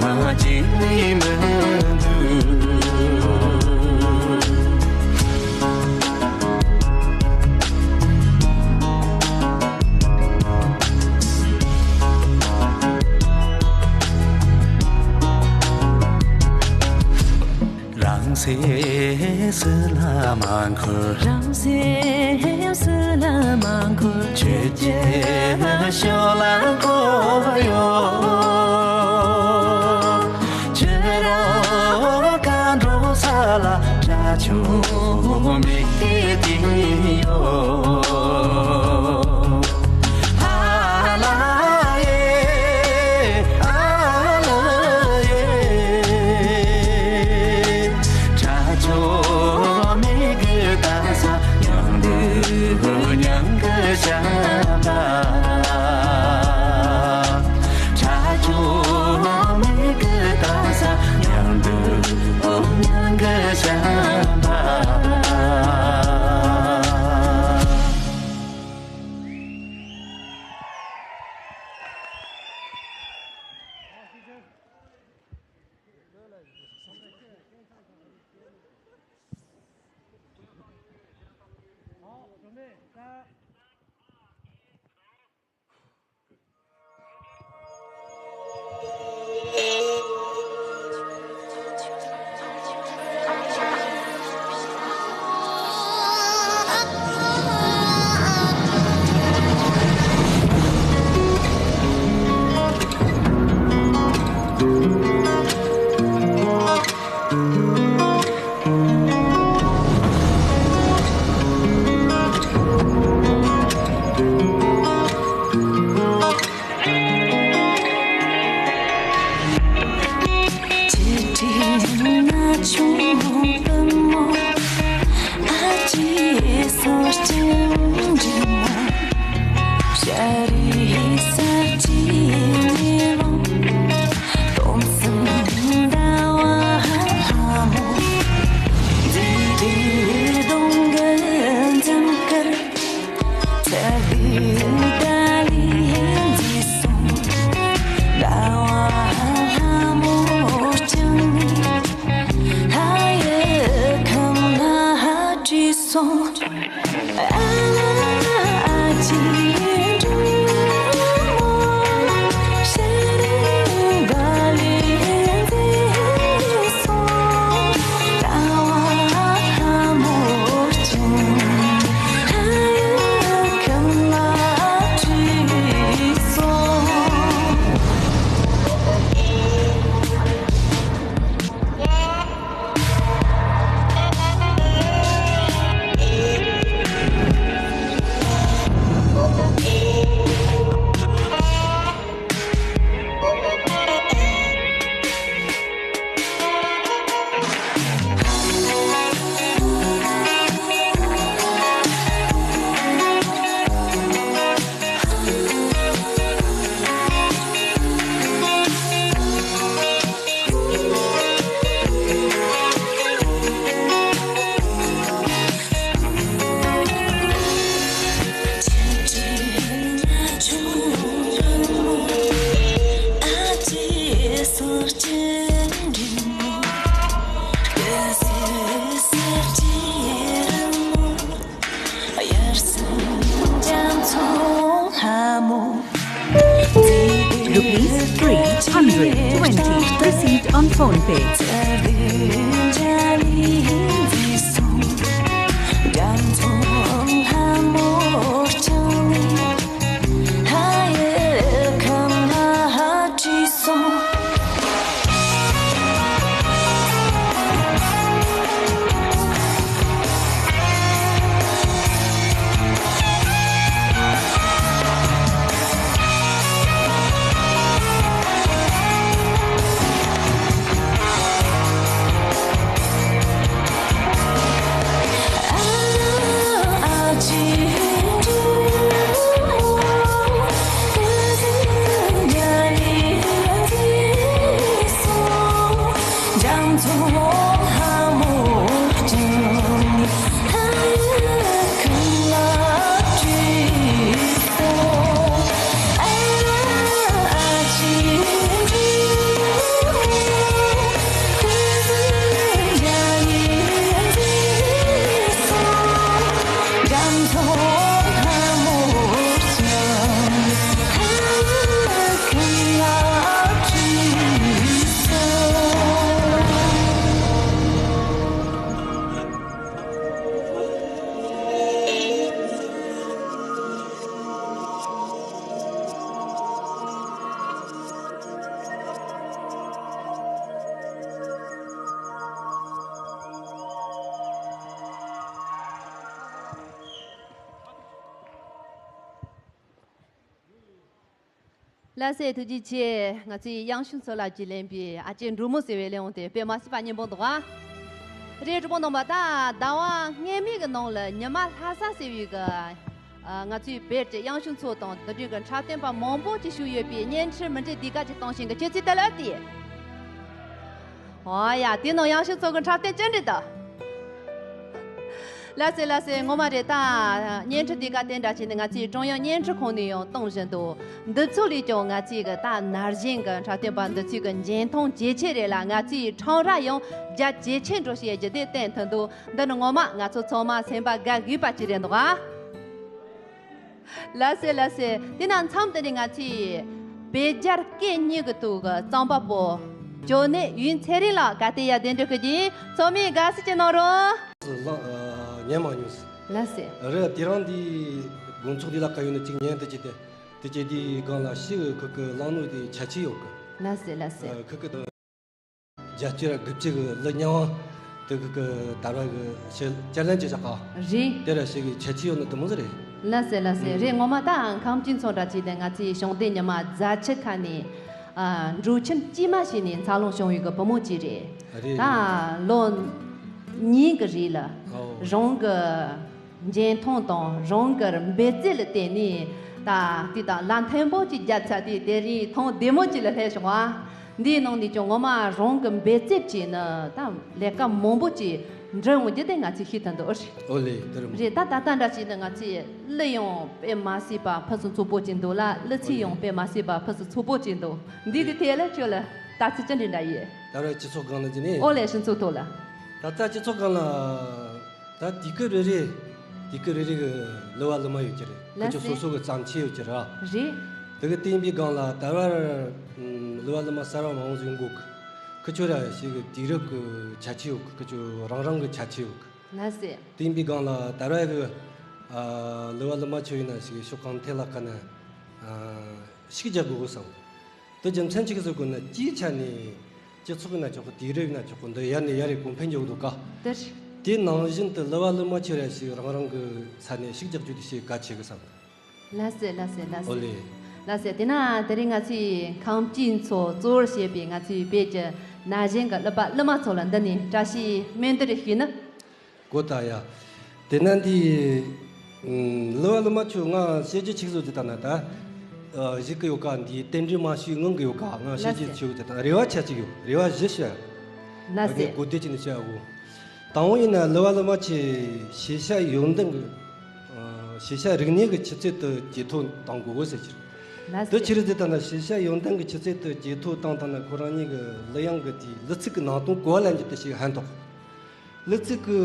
རང་གཅིག་ལས་མི་འདུག། རང་སེམས་སུ་ལ་མ་འཁོར། རང་སེམས་སུ་ལ་མ་འཁོར། ཁྱེད་ཀྱི་ཕྱོགས་ལ་འཁོར་ཡོད། ཁྱེད་རང་ག་འགྲོ་ས་ལ་དགྲ་བཅོམ་མི་དེ་དེ་ཡོད། ཨ་ལ་ཡེ། ཨ་ལ་ཡེ། དགྲ་བཅོམ་མི་གི་ད་ས་མྱང་འདུག་མྱང་གི་བྱམས་པ། དགྲ་བཅོམ་མི་གི་ད་ས་མྱང་འདུག་མྱང་གི་བྱམས་པ། Rupees three hundred twenty received on PhonePe. ལགས་སེ། ཐུགས་རྗེ་ཆེ། ང་ཚོའི་དབྱངས་ཞུ་ཚོགས་ལ་རྒྱུས་ལེན་པའི་ཨ་ཅེ་འབྲུག་མོ་ཟེར་བའི་ལས་དབང་དེ་དཔེ་མ་སྲིད་པ་སྙན་པོ་འདུག་ཨ། རེད། གྲོགས་པོ་རྣམ་པ། ད་ཟླ་བ་སྔོན་མའི་གི་ནང་ལ་ཉི་མ་ལྷ་ས་ཟེར་བའི་གི་ཨ་ང་ཚོའི་བོད་ཀྱི་དབྱངས་ཞུ་ཚོགས་དང་དེ་འདྲའི་གི་འཁྲབ་སྟོན་པ་མང་པོ་ཅིག་ཞུགས་ཡོད་པའི་བརྙན་འཕྲིན་མུ་འབྲེལ་དུས་སྐབས་ཅིག་གཏོང་བཞིན་གི་ཆུ་ཚོད་དེ་ལ་དེ། ཨོ་ཡ། དེ་ནང་དབྱངས་ཞུ་ཚོགས་ཀྱི་འཁྲབ་སྟོན་ཅི་འདྲ་འདུག་ལགས་སེ། ལགས་སེ། ངོ་མ་རེད། ད་བརྙན་འཕྲིན་དེ་ག་དེ་འདྲ་བྱས་ནས་ང་ཚོའི་ཀྲུང་དབྱང་བརྙན་འཕྲིན་ཁང་ནས་ཡང་གཏོང་བཞིན་འདུག་འདི་ཚོ་ལས་ཀྱང་ང་ཚོའི་གི་ད་ན་གཞོན་གི་འཁྲབ་སྟོན་པ་འདི་ཚོའི་གི་འཇོན་ཐང་ཇེ་ཆེ་རེད་ལ། ང་ཚོའི་འཁྲབ་ར་ཡང་རྒྱ་ཇེ་ཆེ་འགྲོ་བཞིན་ཡོད་རྒྱུ་དེ་བསྟན་ཐུབ་འདུག་འདི་ནི་ངོ་མ་ང་ཚོ་ཚང་མ་སེམས་པ་དགའ་དགོས་པ་ཅིག་རེད་འདུག་ཨ། ལགས་སེ། ལགས་སེ། དེ་ན་མཚམས་འདི་ནས་ང་ཚོས་བོད་རྒྱ་སྐད་གཉིས་ཀྱི་ཐོག་གི་རྩོམ་པ་པོ་ཇོ་ནེ་ཡུན་ཚེ་རིང་ལགས་ག་སྟེ་ཡར་གདན་འདྲེན་ཞུ་རྒྱུ་ཡིན། ཚང་མས་དགའ་བསུ་ཅིག་གནང་རོགས། ལགས། ཉན་མ་མྱོང་། ལགས་སེ། རེད། དེ་རིང་འདི་དགོང་ཚོགས་འདི་ལ་ག་ཡོད་ན་ཅིག་ཉན་དུ་ཅིག་དེ། དེ་ཅིག་འདི་སྒང་ལ་ཤི་གི་ཁུ་གི་གླང་ནོར་དེ་ཆ་ཆི་ཡོད་གི། ལགས་སེ། ལགས་སེ། ཁུ་གི་དང་། བརྒྱད་ཅུ་ར་དགུ་བཅུ་གི་ལི་ཉང་དེ་གི་གི་དར་བ་གི་ཤེ་ཅར་ལན་ཅི་བྱ་ག། རེད། དེ་ར་ཤེ་གི་ཁྱད་ཆོས་ཡོད་ནི་དུ་མོ་ཟེར་རེད། ལ་སེ་ལ་སེ། ཨུམ། རེད། ངོ་མ་ད་ཁམས་ཅིན་ཚོ་འདྲ་བྱས་ཏེ་ང་ཚོའི་གཞུང་སྡེ་ཉི་མ་རྫ་ཆུ་ཁ་ནས་ཨ་འབྲོག་ཁྱིམ་དཀྱུས་མ་ཞིག་ནས་འཚར་ལོངས་བྱུང་བའི་གི་བུ་མོ་ཅིག་རེད། རེད། ད་ལོ་གཉིས་གི་རིང་ལ། ཨོ། རང་གི་འཇོན་ཐང་དང་རང་གི་འབད་རྩོལ་ལ་བརྟེན་ནས་ད་དེ་དང་ལ་མཐོན་པོ་ཅིག་བརྒྱབ་ཚར་ཏེ་དེ་རིང་ཐང་བདེ་མོ་ཅིག་ལ་སླེབས་བྱུང་བ། འདིའི་ནང་ནས་ཀྱང་ངོ་མ་རང་གི་འབད་རྩོལ་གྱིས་ནི་ད་ལས་ཀ་མང་པོ་ཅིག་འགྲུབ་འོང་རྒྱུ་དེ་ང་ཚོས་ཤེས་ཐུབ་འདུག་ཨོ་རེད། ཨོ་ལེ། དེ་རེད་མོ། རེད། ད་ད་ལྟ་འདྲ་བྱས་ན་ང་ཚོས་གླུ་ཡང་དཔེ་མ་སྲིད་པ་ཕུན་སུམ་ཚོགས་པོ་ཅིག་འདུག་ལ། གླུ་ཚིག་ཡང་དཔེ་མ་སྲིད་པ་ཕུན་སུམ་ཚོགས་པོ་ཅིག་འདུག་འདི་གི་ཐད་ལ་ཁྱོད་ལ་ལྟ་ཚུལ་ཅི་འདྲ་འདྲ་ཡོད། ད་རེས་སྤྱི་ཚོགས་སྒང་ལ་ཅི་ནས། ཨོ་ལེ། སྤྱི་ཚོགས་ཐོག་ལ། ད་ལྟ་སྤྱི་ཚོགས་སྒང་ལ། ད་དུས་སྐབས་རེ་རེ། དུས་སྐབས་རེ་རེ་གི་གླུ་བ་གླུ་མ་ཡོད་ཀྱི་རེད། ཁུ་ལགས་ཆོ་སོ་སོ་གི་བརྩམས་ཆོས་ཡོད་ཀྱི་རེད། རེད། དེ་གི་དེ་ཡིན་པའི་སྒང་ལ་ད་བར་གླུ་བ་གླུ་མ་གསར་བ་མང་བོ་ཟིག་འགོ་གི། ཁུ་ཆོ་ར་ཞིག་གི་དུས་རབས་གི་ཁྱད་ཆོས་ཡོད་གི། ཁུ་ཆོ་རང་རང་གི་ཁྱད་ཆོས་ཡོད་གི། ལགས་སེ། དེ་ཡིན་པའི་སྒང་ལ་ད་ར་གི་གླུ་བ་གླུ་མ་ཆོ་ཡིན་ན་ཞིག་ཕྱོགས་གང་ཐད་ལ་ཁ་ན་ཤུགས་རྒྱག་དགོས་གི་བསམ། དེ་རྒྱུ་མཚན་ཅིག་ཟེར་དགོས་ན་སྤྱིའི་ཆ་ནས་སྤྱི་ཚོགས་ཡིན་ན་ཆོག་གི། དུས་རབས་ཡིན་ན་ཆོག་གི། འདི་ཡར་ནས་ཡར་རེ་གོང་འཕེལ་འགྱོ་གི་འདུག་ག། དེ་རེད། དེ་ནང་བཞིན་དུ་གླུ་བ་གླུ་མ་ཆོ་ར་ཞིག་རང་རང་གི་ས་ནས་ཤུགས་རྒྱག་རྒྱུ་དེ་ཞིག་གལ་ཆེ་གི་བསམ། ལགས་སེ། ལགས་སེ། ལགས་ཨོ་སེ། ལེ། ལགས་སེ། དེ་ན་དེ་རིང་ང་ཚོའི་ཁམས་སྐྱིད་མཚོ་གཙོ་བོར་བྱས་པའི་ང་ཚོའི་བོད་ཀྱི་ན་གཞོན་གྱི་གླུ་པ་གླུ་མ་ཚོ་ལ་འདི་ནས་བཀྲ་ཤིས་སྨོན་འདུན་ཞུས་ན། གོ་ད་ཡ། དེ་ན་འདི་གླུ་བ་གླུ་མ་ཆོ་ང་བཤད་རྒྱུ་ཆི་ཟིག་ཟེར་ད་ན་ད། གཞི་གི་ཡོད་ག། འདི་རྟེན་འབྲེལ་མ་ཞུས་སྔོན་གི་ཡོད་ག། ང་བཤད་རྒྱུ་ཆི་ཟིག་ཟེར་ད་ན་རེ་བ་ཆ་གཅིག་ཡོད། རེ་བ་བཞི་ཤོད། ལགས་སེ། གོ་བདེ་ཅིག་ནས་བཤད་འོ། དང་པོ་ཡིན་ན་གླུ་བ་གླུ་མ་ཆོས་ཤེས་བྱ་ཡོན་ཏན་གྱི། ཨ། ཤེས་བྱ་རིག་གནས་ཀྱི་ཆུ་ཚད་དུ་ཇེ་མཐོ་གཏོང་དགོས་ཟེར་གྱི། ལགས་སེ། དེ་ཆི་རེད་ཟེར་ད་ན་ཤེས་བྱ་ཡོན་ཏན་གྱི་ཆུ་ཚད་དུ་ཇེ་མཐོ་བཏང་ད་ན་ཁོ་རང་ཉིད་ཀྱི་གླུ་དབྱངས་ཀྱི་དེའི་གླུ་ཚིག་གི་ནང་དོན་གོ་བ་ལེན་རྒྱུ་དེ་ཞིག་ཕན་ཐོགས། གླུ་ཚིག་གི་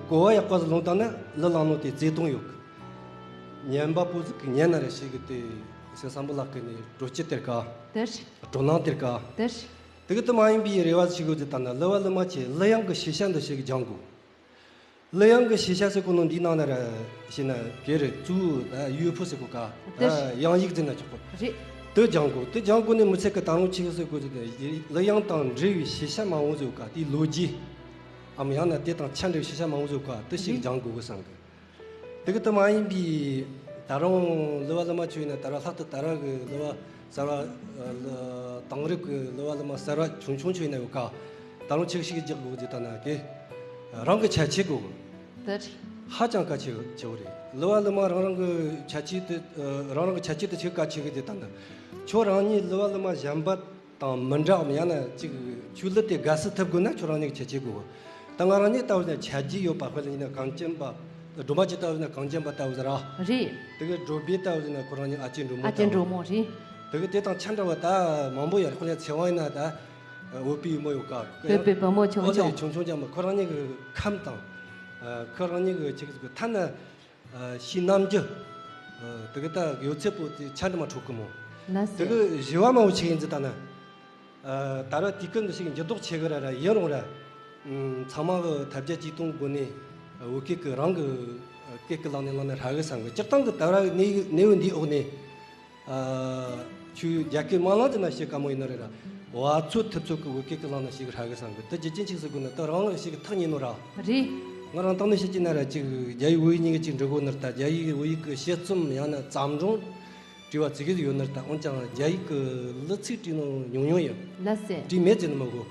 གོ་བ་ཡག་པ་ཟིག་ལོན་ད་ན་གླུ་བླངས་ནོ་དེ་བརྩེ་དུང་ཡོད་གི། ཉན་པ་པོ་ཟིག་གི་ཉན་ན་རེ་ཞིག་གི་དེ་སེམས་བཟང་པོ་ལག་གི་ནས་དྲོ་སྐྱིད་སྟེར་ག། དེ་རེད། སྤྲོ་སྣང་སྟེར་ག། དེ་རེད། དེ་གི་དུ་མ་ཡིན་པའི་རེ་བ་ཞིག་ཡོད་ཟེར་ད་ན་གླུ་བ་གླུ་མ་ཆོས་གླུ་དབྱངས་ཀྱི་ཤེས་བྱ་འདི་ཞིག་སྦྱང་དགོས། གླུ་དབྱངས་ཀྱི་ཤེས་བྱ་ཟེར་གོ་ནོ་འདིའི་ནང་ན་ར་ཞེ་ན་གེ་རེ་གཙོ་བོ་ད་ཡུལ་ཕུ་ཟེར་གོ་ག། ད་དེ་དབྱངས་ཡིག་ཟེར་ན་ཆོག་གོ། རེད། དེ་སྦྱང་དགོས། དེ་སྦྱང་དགོས་ནས་མི་ཚད་གི་ད་རུང་ཆི་ཟེར་གོ་ཟེར་ན་གླུ་དབྱངས་དང་འབྲེལ་བའི་ཤེས་བྱ་མང་བོ་ཟེར་གོ་ག། དེའི་ལོ་རྒྱུས་འམ་ཡང་ན་དེ་དང་ཆ་འདྲ་བའི་ཤེས་བྱ་མང་བོ་ཟེར་གོ་ག། དེ་ཞིག་རེད། སྦྱང་དགོས་གི་བསམ་གི། དེ་གི་དུ་མ་ཡིན་པའི་ད་རུང་གླུ་བ་གླུ་མ་ཆོ་ཡིན་ན་ད་ར་ལྷག་ཏུ་ད་ར་གི་གླུ་བ་གསར་བ། ཨ། གླུ། དེང་རབས་ཀྱི་གླུ་བ་གླུ་མ་གསར་བ་ཆུང་ཆུང་ཆོ་ཡིན་ན་ཡོད་ག། ད་རུང་ཆིག་ཤིག་རྒྱག་དགོས་ཟེར་ད་ན་གི། རང་གི་ཁྱད་ཆོས་དགོས་གི། དེ་རེད། ཧ་ཅང་གལ་ཆེ་ཆེ་བོ་རེད། གླུ་བ་གླུ་མ་རང་རང་གི་ཁྱད་ཆོས་དེ། ཨ། རང་རང་གི་ཁྱད་ཆོས་དེ་ཆེས་གལ་ཆེ་གི་ཟེར་ད་ན། ཁྱོད་རང་ཉིད་གླུ་བ་གླུ་མ་གཞན་པ་དང་མི་འདྲ་བ་ཡང་ན་ཅིག་ཆོས་ལུགས་དེ་དགའ་བསུ་ཐུབ་དགོས་ན་ཁྱོད་རང་ཉིད་ཀྱི་ཁྱད་ཆོས་དགོས། ད་ང་རང་ཉིད་ལྟ་བུ་ན་ཆ་རྒྱུས་ཡོད་པ། དཔེར་ན་ཡིན་ན་གངས་ཅན་པ། སྒྲོལ་མ་ཅིག་ལྟ་བུ་ན་གངས་ཅན་པ་ལྟ་བུ་ཟེར་ར། རེད། དེ་གི་སྒྲོལ་དཔོན་ལྟ་བུ་ཟེར་ན་ཁོ་རང་ཉིད་ཨ་ཅེ་འབྲུག་མོ་ཨ་ལྟ་བུ། ཅེ་འབྲུག་མོ་རེད། དེ་གི་དེ་དང་ཆ་འདྲ་བ་ད་མང་པོ་ཡོད་རེད། ཁོ་ལ་ཚེ་དབང་ཡིན་ན་ད་བོད་པའི་བུ་མོ་ཡོད་ག། བོད་པའི་བུ་མོ་ཆུང་ཨོ་ཆུང་། ཆུང་ཆུང་ཅང་མ། ཁོ་རང་ཉིད་གི་ཁམས་དང་། ཁོ་རང་ཉིད་གི་ཆིག་གི་ཐ་ན། ཨ། ཕྱིའི་ནམ་རྒྱུན། ཨ། དེ་གི་ད་ཡོད་ཚད་པོ་དེ་ཆ་འདྲ་མ་འཕྲོད་གི་མོ། ལགས་སེ། དེ་གི་བཞི་བ་མ་བོ་ཆི་ཡིན་ཟེར་ད་ན། ཨ། ད་ར་དུས་སྐབས་འདི་ཞིག་འགྱུར་ལྡོག་ཆེ་གི་ར་ར་ཡིན་རུང་ར། ཨ། ཚང་མ་གི་ཐབས་བརྒྱ་ཇུས་སྟོང་སྒོ་ནས་བོད་སྐད་གི་རང་གི་སྐད་གི་ལམ་ནས་ལམ་ནས་ཧྲ་གི་བསམ་གི། སྤྱིར་བཏང་གི་ད་ར་གནས་གནས་བབ་འདིའི་འོག་ནས། ཨ། ཆོས་རྒྱ་སྐད་མ་ལང་དེ་ན་ཤེས་དཀའ་མོ་ཡིན་ནོ་རེད་ར། བ་ཚོད་ཐུབ་ཚོད་གི་བོད་སྐད་གི་ལམ་ན་ཤེས་གི་ཧྲ་གི་བསམ་གི། དེ་རྒྱུ་རྐྱེན་ཅིག་ཟེར་དགོས་ན་ད་རང་ལ་ཤེས་གི་ཐག་ཉེ་ནོ་ར། རེད། ང་རང་སྟེང་ནས་བཤད་ཀྱི་ན་ར་ཅིག་རྒྱ་ཡིག་བོད་ཡིག་གཉིས་ཀ་ཅིག་འབྲི་གོ་ནི་རེད། ད་རྒྱ་ཡིག་བོད་ཡིག་གི་དཔྱད་རྩོམ་ཡང་ན་བརྩམས་སྒྲུང་བྲིས་པ་ཙི་གེ་ཡོད་ནི་རེད། ད་འོན་ཀྱང་རྒྱ་ཡིག་གི་གླུ་ཚིག་བྲིས་ནོ་ཉུང་ཉུང་ཡིན། ལགས་སེ། བྲིས་མེད་ཟེར་ནི་མ་གོ།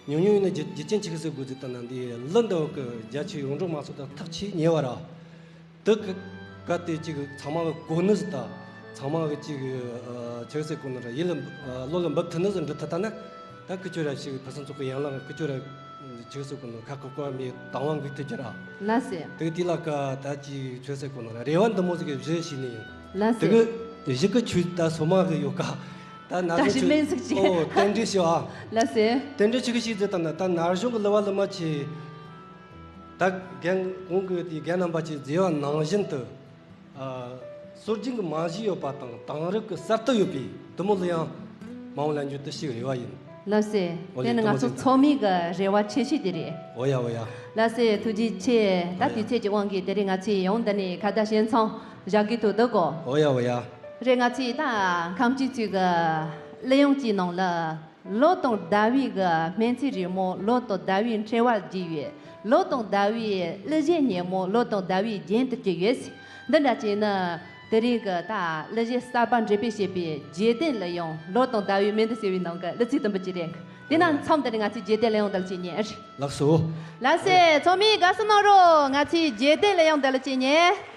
ཉུང་ཉུང་ཡིན་ན་རྒྱུ་རྒྱུ་རྐྱེན་ཅིག་ཟེར་དགོས་ཟེར་ད་ན་འདི་གླུ་འདི་བོ་གི་རྒྱ་ཆེ་ཡོངས་གྲགས་མ་སོང་ད་ཐག་ཆེས་ཉེ་བ་ར། དེ་གི་གལ་ཏེ་ཅིག་ཚང་མ་གི་གོ་ནི་ཟིག་ད། ཚང་མ་གི་ཅིག་ཨ། ཆི་ཟེར་གོ་ནི་ར། ཡིད་ལ་ཨ། བློ་ལ་འབབ་ཐུབ་ནི་ཟིག་འབྲི་ཐུབ་ད་ན། ད་ཁི་ཆོ་ར་ཞིག་ཕུན་སུམ་ཚོགས་པའི་ཡན་ལག་ཁི་ཆོ་ར་ཆི་ཟེར་གོ་ནི། ཁ་ཁོ་ཁོ་མི་དང་བ་འགུག་ཐུབ་ཀྱི་ར། ལགས་སེ། དེ་གི་དེ་ལ་ཀ་ད་ཅིག་ཆི་ཟེར་གོ་ནི་ར། རེ་བ་འདི་མོ་ཟིག་གི་བཞི་ཞིག་ནི་ཡིན། ལགས་སེ། དེ་གི་བཞི་གི་ཆུ་ད་སོ་མ་གི་ཡོད་ཀ། ད་ན་བཀྲ་ཤིས་སྨན་གཟིགས་ཀྱིས། ཨོ་རྟེན་འབྲེལ་ཞུ་ཨ། ལགས་སེ། རྟེན་འབྲེལ་ཆི་གི་ཞིག་ཟེར་ད་ན། ད་ན་གཞོན་གི་གླུ་བ་གླུ་མ་ཆོ། ད་རྒན་གོང་གི་དེ་རྒན་རྣམ་པ་ཆོས་མཛད་པ་ནང་བཞིན་དུ། ཨ། སྲོལ་རྒྱུན་གྱི་རྨང་གཞི་ཡོད་པ་དང་དེང་རབས་ཀྱི་གསར་གཏོད་ཡོད་པའི་དེ་མོ་གླུ་དབྱངས་མང་བོ་ལེན་རྒྱུ་དེ་ཞིག་རེ་བ་ཡིན། ལགས་སེ། ཨོ་ལེ། དེ་ནི་ང་ཚོ་ཚོགས་མི་གི་རེ་བ་ཆེ་ཤོས་དེ་རེད། ཨོ་ཡ་ཨོ་ཡ། ལགས་སེ། ཐུགས་རྗེ་ཆེ། ད་དུས་ཚོད་ཀྱི་དབང་གིས་དེ་རིང་ང་ཚོས་ཡང་འདི་ནས་ཁ་བརྡ་བྱེད་མཚམས་བཞག་དགོས་ཐུག་འདུག་གོ། ཨོ་ཡ་ཨོ་ཡ། རེད། ང་ཚོས་ད་ཁམས་སྐྱིད་མཚོ་གི་གླུ་དབྱངས་ཀྱི་ནང་ལ། ལོ་དང་ཟླ་བའི་གི་སྨན་རྩིས་རིང་མོ། ལོ་དང་ཟླ་བའི་འཕྲེང་བ་རྒྱས་ཡོད། ལོ་དང་ཟླ་བའི་གླུ་གཞས་སྙན་མོ། ལོ་དང་ཟླ་བའི་རྒྱན་དུ་གྱུར་ཡོད། འདི་འདྲ་བྱས་ན་དེ་རིང་གི་ད་གླུ་གཞས་གསར་པ་འགྲེམས་སྤེལ་བྱེད་པའི་རྒྱལ་བསྟན་གླུ་དབྱངས་ལོ་དང་ཟླ་བའི་སྨན་དུ་གསོལ་བའི་ནང་གི་གླུ་ཚིག་དུམ་བུ་གཅིག་རེད། དེ་ན་མཚམས་འདི་ནས་ང་ཚོས་རྒྱལ་བསྟན་གླུ་དབྱངས་འདི་ལ་ཅིག་ཉན་ཨེ་རེད། ལགས་སོ། ལགས་སེ། ཚོགས་མི་དགའ་བསུ་གནང་རོགས། ང་ཚོས་རྒྱལ་བསྟན་གླུ་དབྱངས་འདི་ལ་ཅིག་ཉན།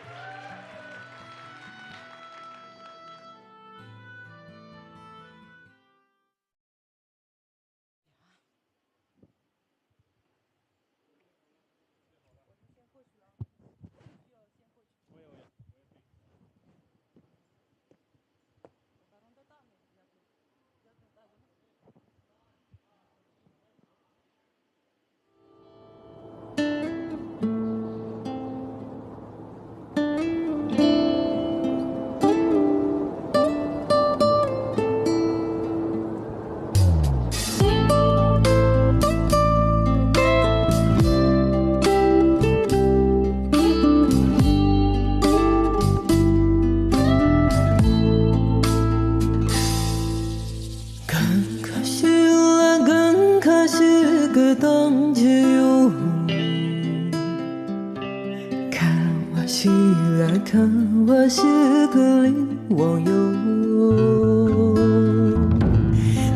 看我是个灵网友，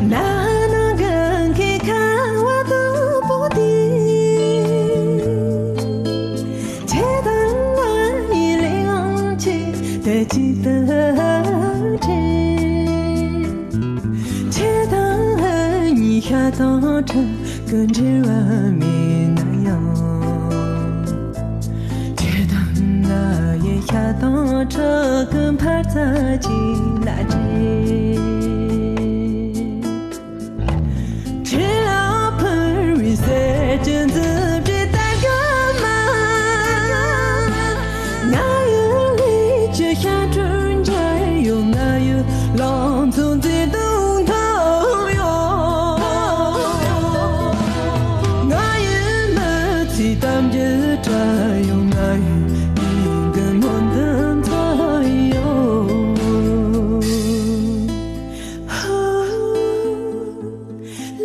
哪能跟你看我都不敌？ ཁྱེད་དང་ང་ཡི་ལས་དབང་ཆེ་དེ་ཅི་ལྟར་འཕྲད། ཁྱེད་དང་ང་གཉིས་ཤ་དང་ཁྲག་གི་འབྲེལ་བ་མེད་ན་ཡང་། ཁྱེད་དང་ང་ཡི་ཤ་དང་ཁྲག་གི་འཕར་རྩ་གཅིག་ལ་འདྲེས། ཁྱེད་ལ་ཕུལ་བའི་ཟས་ཀྱི་མཛུབ་དྲེད་ལྟར་གྱུར་མ། ང་ཡི་ལུས་ཀྱི་ཤ་དྲོན་འབྱར་གཡོ། ང་ཡི་ལང་ཚོ་མཛེས་སྡུག་འཐོར་གཡོ། ང་ཡི་མི་ཚེའི་གཏམ་རྒྱུད་བྲལ་གཡོ། ང་ཡི་སྙིང་གི་སྨོན་འདུན་འཚོལ་གཡོ།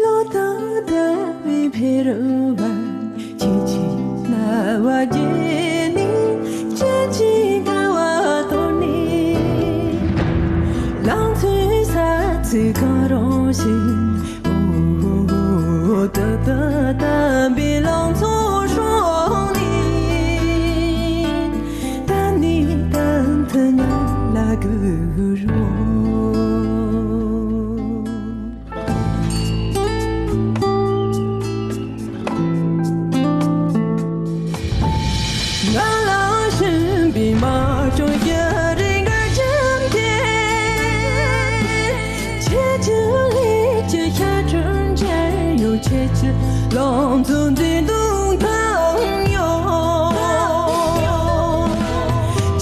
ལོ་དང་ཟླ་བའི་འཕེལ་རིམ་བར། ཁྱེད་ཀྱིས་རྣ་བ་བསྒྱེངས་ནས། ཁྱེད་ཀྱིས་དགའ་བ་སྟོར་ནས། ལང་ཚོའི་ས་ཚིགས་གང་རུང་བཞིན། འོ། ཏག་ཏག་དམ་པའི་ལང་ཚོ་སྲུང་ནས། ད་ནི་ད་ཐུག་ང་ལ་སྒུག་རོགས། ང་ལ་བྱིན་པའི་མ་བྱོན་གྱི་རེ་འགའ་བཅོམ་སྟེ། ཁྱེད་ཀྱི་ལུས་ཀྱི་ཤ་དྲོན་འབྱར་གཡོ། ཁྱེད་ཀྱི་ལང་ཚོ་མཛེས་སྡུག་འཐོར་གཡོ།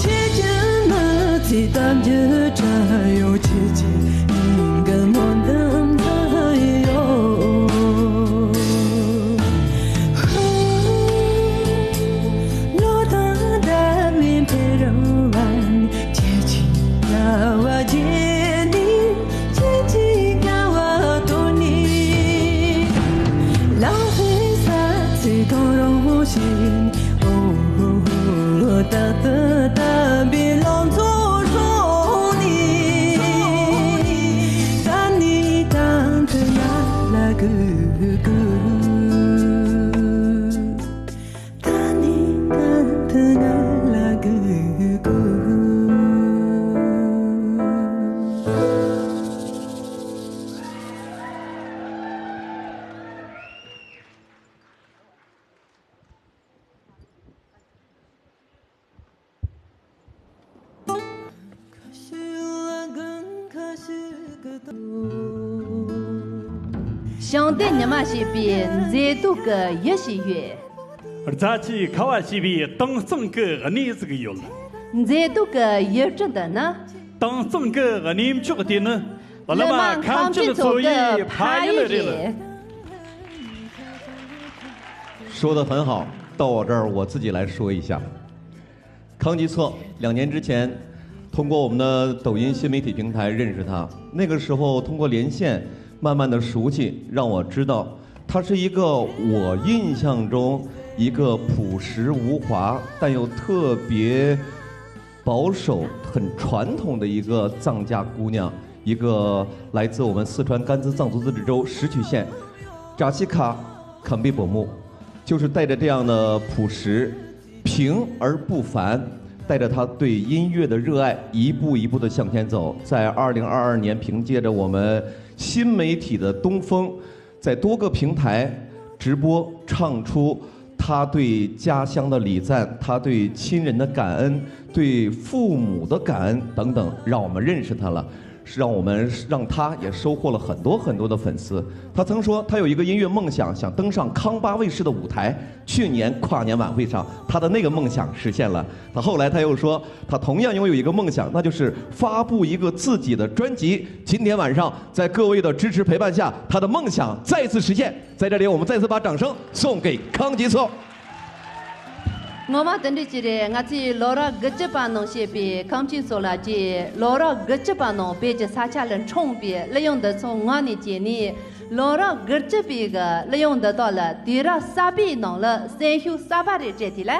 ཁྱེད་ཀྱི་མི་ཚེའི་གཏམ་རྒྱུད་བྲལ་གཡོ། ཁྱེད་ཀྱི་སྙིང་གི་སྨོན་འདུན་འཚོལ་གཡོ། ལོ་དང་ཟླ་བའི་འཕེལ་རིམ་བར། ཁྱེད་ཀྱིས་རྣ་བ་བསྒྱེངས་ནས། ཁྱེད་ཀྱིས་དགའ་བ་སྟོར་ནས། ལང་ཚོའི་ས་ཚིགས་གང་རུང་བཞིན། འོ། ཏག་ཏག་དམ་པའི་ལང་ཚོ་སྲུང་ནས། ད་ནི་ད་ཐུག་ང་ལ་སྒུག་དགོས། ད་ནི་ད་ཐུག་ང་ལ་སྒུག་དགོས། བྱང་བལྟས་ཉི་མ་ཞེས་པའི་མཛེས་སྡུག་གི་ཡུལ་ཞིག་ཡོད། རྫ་ཆུའི་ཁ་བ་ཞེས་པའི་དྭངས་གཙང་གི་གནས་ཟིག་ཡོད། མཛེས་སྡུག་གི་ཡུལ་གྲུ་འདི་ནི། དྭངས་གཙང་གི་གནས་མཆོག་དེ་ནི། བླ་མ་ཁམས་ཆེན་མཚོ་ཡི་ཕ་ཡུལ་རེད། 说得很好，到我这儿我自己来说一下。康吉措两年之前，通过我们的抖音新媒体平台认识他，那个时候通过连线慢慢的熟悉，让我知道他是一个我印象中一个朴实无华，但又特别保守、很传统的一个藏家姑娘，一个来自我们四川甘孜藏族自治州石渠县扎西卡坎壁本木，就是带着这样的朴实、平而不凡，带着她对音乐的热爱，一步一步的向前走。在二零二二年，凭借着我们新媒体的东风，在多个平台直播，唱出他对家乡的礼赞，他对亲人的感恩，对父母的感恩等等，让我们认识他了，是让我们，让他也收获了很多很多的粉丝。他曾说他有一个音乐梦想，想登上康巴卫视的舞台。去年跨年晚会上，他的那个梦想实现了。他后来他又说，他同样拥有一个梦想，那就是发布一个自己的专辑。今天晚上，在各位的支持陪伴下，他的梦想再次实现。在这里，我们再次把掌声送给康吉措。 ངོ་མ་དེ་འདྲ་ཅིག་རེད། ང་ཚོས་ལོ་རབས་དགུ་བཅུ་པ་ནང་བཤད་པའི་ཁམས་ཆེན་མཚོ་ལགས་ཀྱིས་ལོ་རབས་དགུ་བཅུ་པ་ནང་བོད་ཀྱི་ས་ཆ་ལ་འཁྲུངས་པའི་གླུ་དབྱངས་འདི་ཚོ་ངག་ནས་གྱེར་ནས། ལོ་རབས་དགུ་བཅུ་པའི་གི་གླུ་དབྱངས་འདི་དག་ལ་དུས་རབས་གསར་པའི་ནང་ལ་གསོན་ཤུགས་གསར་པ་རེ་སྤྲད་དེ་ལ།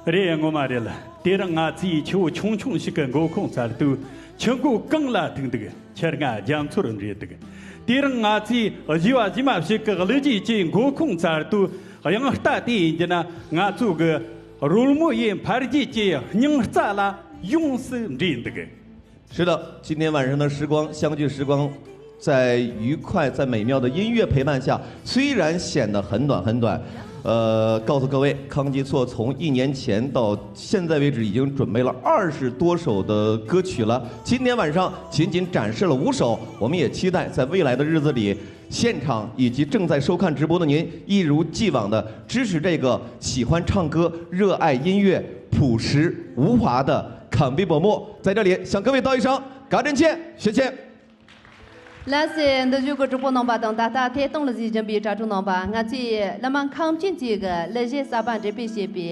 རེད། ངོ་མ་རེད་ལ། དེ་རིང་ང་ཚོས་ཆུ་བོ་ཆུང་ཆུང་ཞིག་གི་མགོ་ཁུངས་བཙལ་དུས། ཆུ་མགོ་གངས་ལ་ཐུག་འདུག་ཆུ་རྔ་རྒྱ་མཚོར་འདྲེས་འདུག་དེ་རིང་ང་ཚོས་བཞི་བ་བཞི་མ་ཞིག་གི་གླུ་རྗེས་ཀྱི་མགོ་ཁུངས་བཙལ་དུས། དབྱངས་རྟ་དེ་ཡིན་གྱི་ན་ང་ཚོ་གི་རོལ་མོ་ཡི་འཕེལ་རྒྱས་ཀྱི་སྙིང་རྩ་ལ་ཡོངས་སུ་འདྲེས་འདུག་ཕྱི་ལ། 今天晚上的时光，相聚时光，在愉快、在美妙的音乐陪伴下，虽然显得很短很短，呃，告诉各位，康基措从一年前到现在为止，已经准备了二十多首的歌曲了。今天晚上仅仅展示了五首，我们也期待在未来的日子里，现场以及正在收看直播的您，一如既往的支持这个喜欢唱歌、热爱音乐、朴实无华的坎比伯莫。在这里向各位道一声感恩，谢谢。 ལགས་སེ། འདི་བཞུགས་ཀྱི་གྲོགས་པོ་རྣམ་པ་དང་། ད་ལྟ་ཐད་གཏོང་ལ་གཟིགས་བཞིན་པའི་དྲ་གྲོགས་རྣམ་པ། ང་ཚོས་བླ་མ་ཁམས་ཆེན་གྱི་གླུ་གཞས་གསར་པ་འགྲེམས་སྤེལ་བྱས་པའི་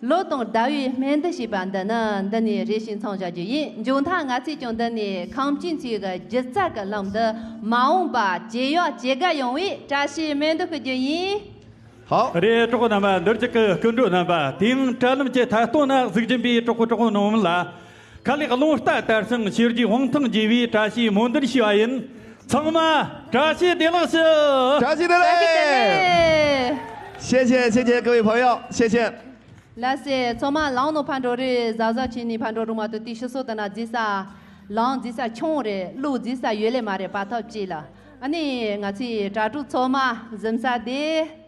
ལོ་དང་ཟླ་བའི་སྨོན་འདུན་ཞེས་པ་འདི་ནི་འདི་ནས་རེ་ཞིག་མཚམས་བཞག་རྒྱུ་ཡིན། མཇུག་མཐར་ང་ཚོས་ཀྱང་འདི་ནས་ཁམས་ཆེན་གྱི་སྒྱུ་རྩལ་གྱི་ལམ་དུ་མ་འོངས་པ་ཇེ་ཡག་ཇེ་དགའ་ཡོང་བའི་བཀྲ་ཤིས་སྨོན་འདུན་ཞུ་རྒྱུ་ཡིན། 好。 རེད། གྲོགས་རྣམ་པ། འདིར་བཅུག་གི་སྐུ་མགྲོན་རྣམ་པ། དེ་ཡང་དྲ་ལམ་གྱི་ཐད་གཏོང་ན་གཟིགས་བཞིན་པའི་གྲོགས་པོ་གྲོགས་རྣམས་ལ། ཁ་ལེགས་རླུང་རྟ་དར་ཞིང་ཤེལ་གྱི་དབང་ཐང་རྒྱས་པའི་བཀྲ་ཤིས་སྨོན་འདུན་ཞུ་བ་ཡིན། ཚང་མ་བཀྲ་ཤིས་བདེ་ལེགས་ཞུ། 感谢，谢谢，谢谢各位朋友，谢谢。 ལགས་སེ། ཚང་མ་ལམ་ནང་ཕར་འགྲོ་རེད། གཟབ་གཟབ་བྱས་ནས་ཕར་འགྲོ་རོགས་མ་གཏོགས། དེ་ཕྱི་སོ་དེ་ན་རྫི་ས་ལམ་རྫི་ས་ཆུང་རེད། གློག་རྫི་ས་ཡོད་ལེ་མ་རེད། བར་ཐག་གཅིག་ལ། ཨ་ནི་ང་ཚོའི་དྲ་གྲོགས་ཚང་མ་གཟིམ་ས་བདེ།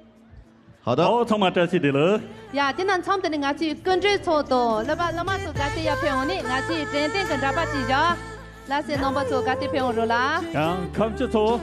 好的。 ཨོ། ཚང་མ་བཀྲ་ཤིས་བདེ་ལེགས། ཡ། དེ་ན་མཚམས་དེ་ནས་ང་ཚོའི་སྐུ་མགྲོན་ཚོ་དང་སློབ་པ་སློབ་མ་ཚོ་ག་དེ་ཡར་ཕེབས་འོང་ནས་ང་ཚོའི་དྲན་རྟེན་གྱི་འདྲ་པར་ཅིག་བཞག་ལགས་སེ། རྣམ་པ་ཚོ་ག་དེ་ཕེབས་འོང་རོགས་ལ། ཡང་ཁམས་སྤྱི་ཚོ།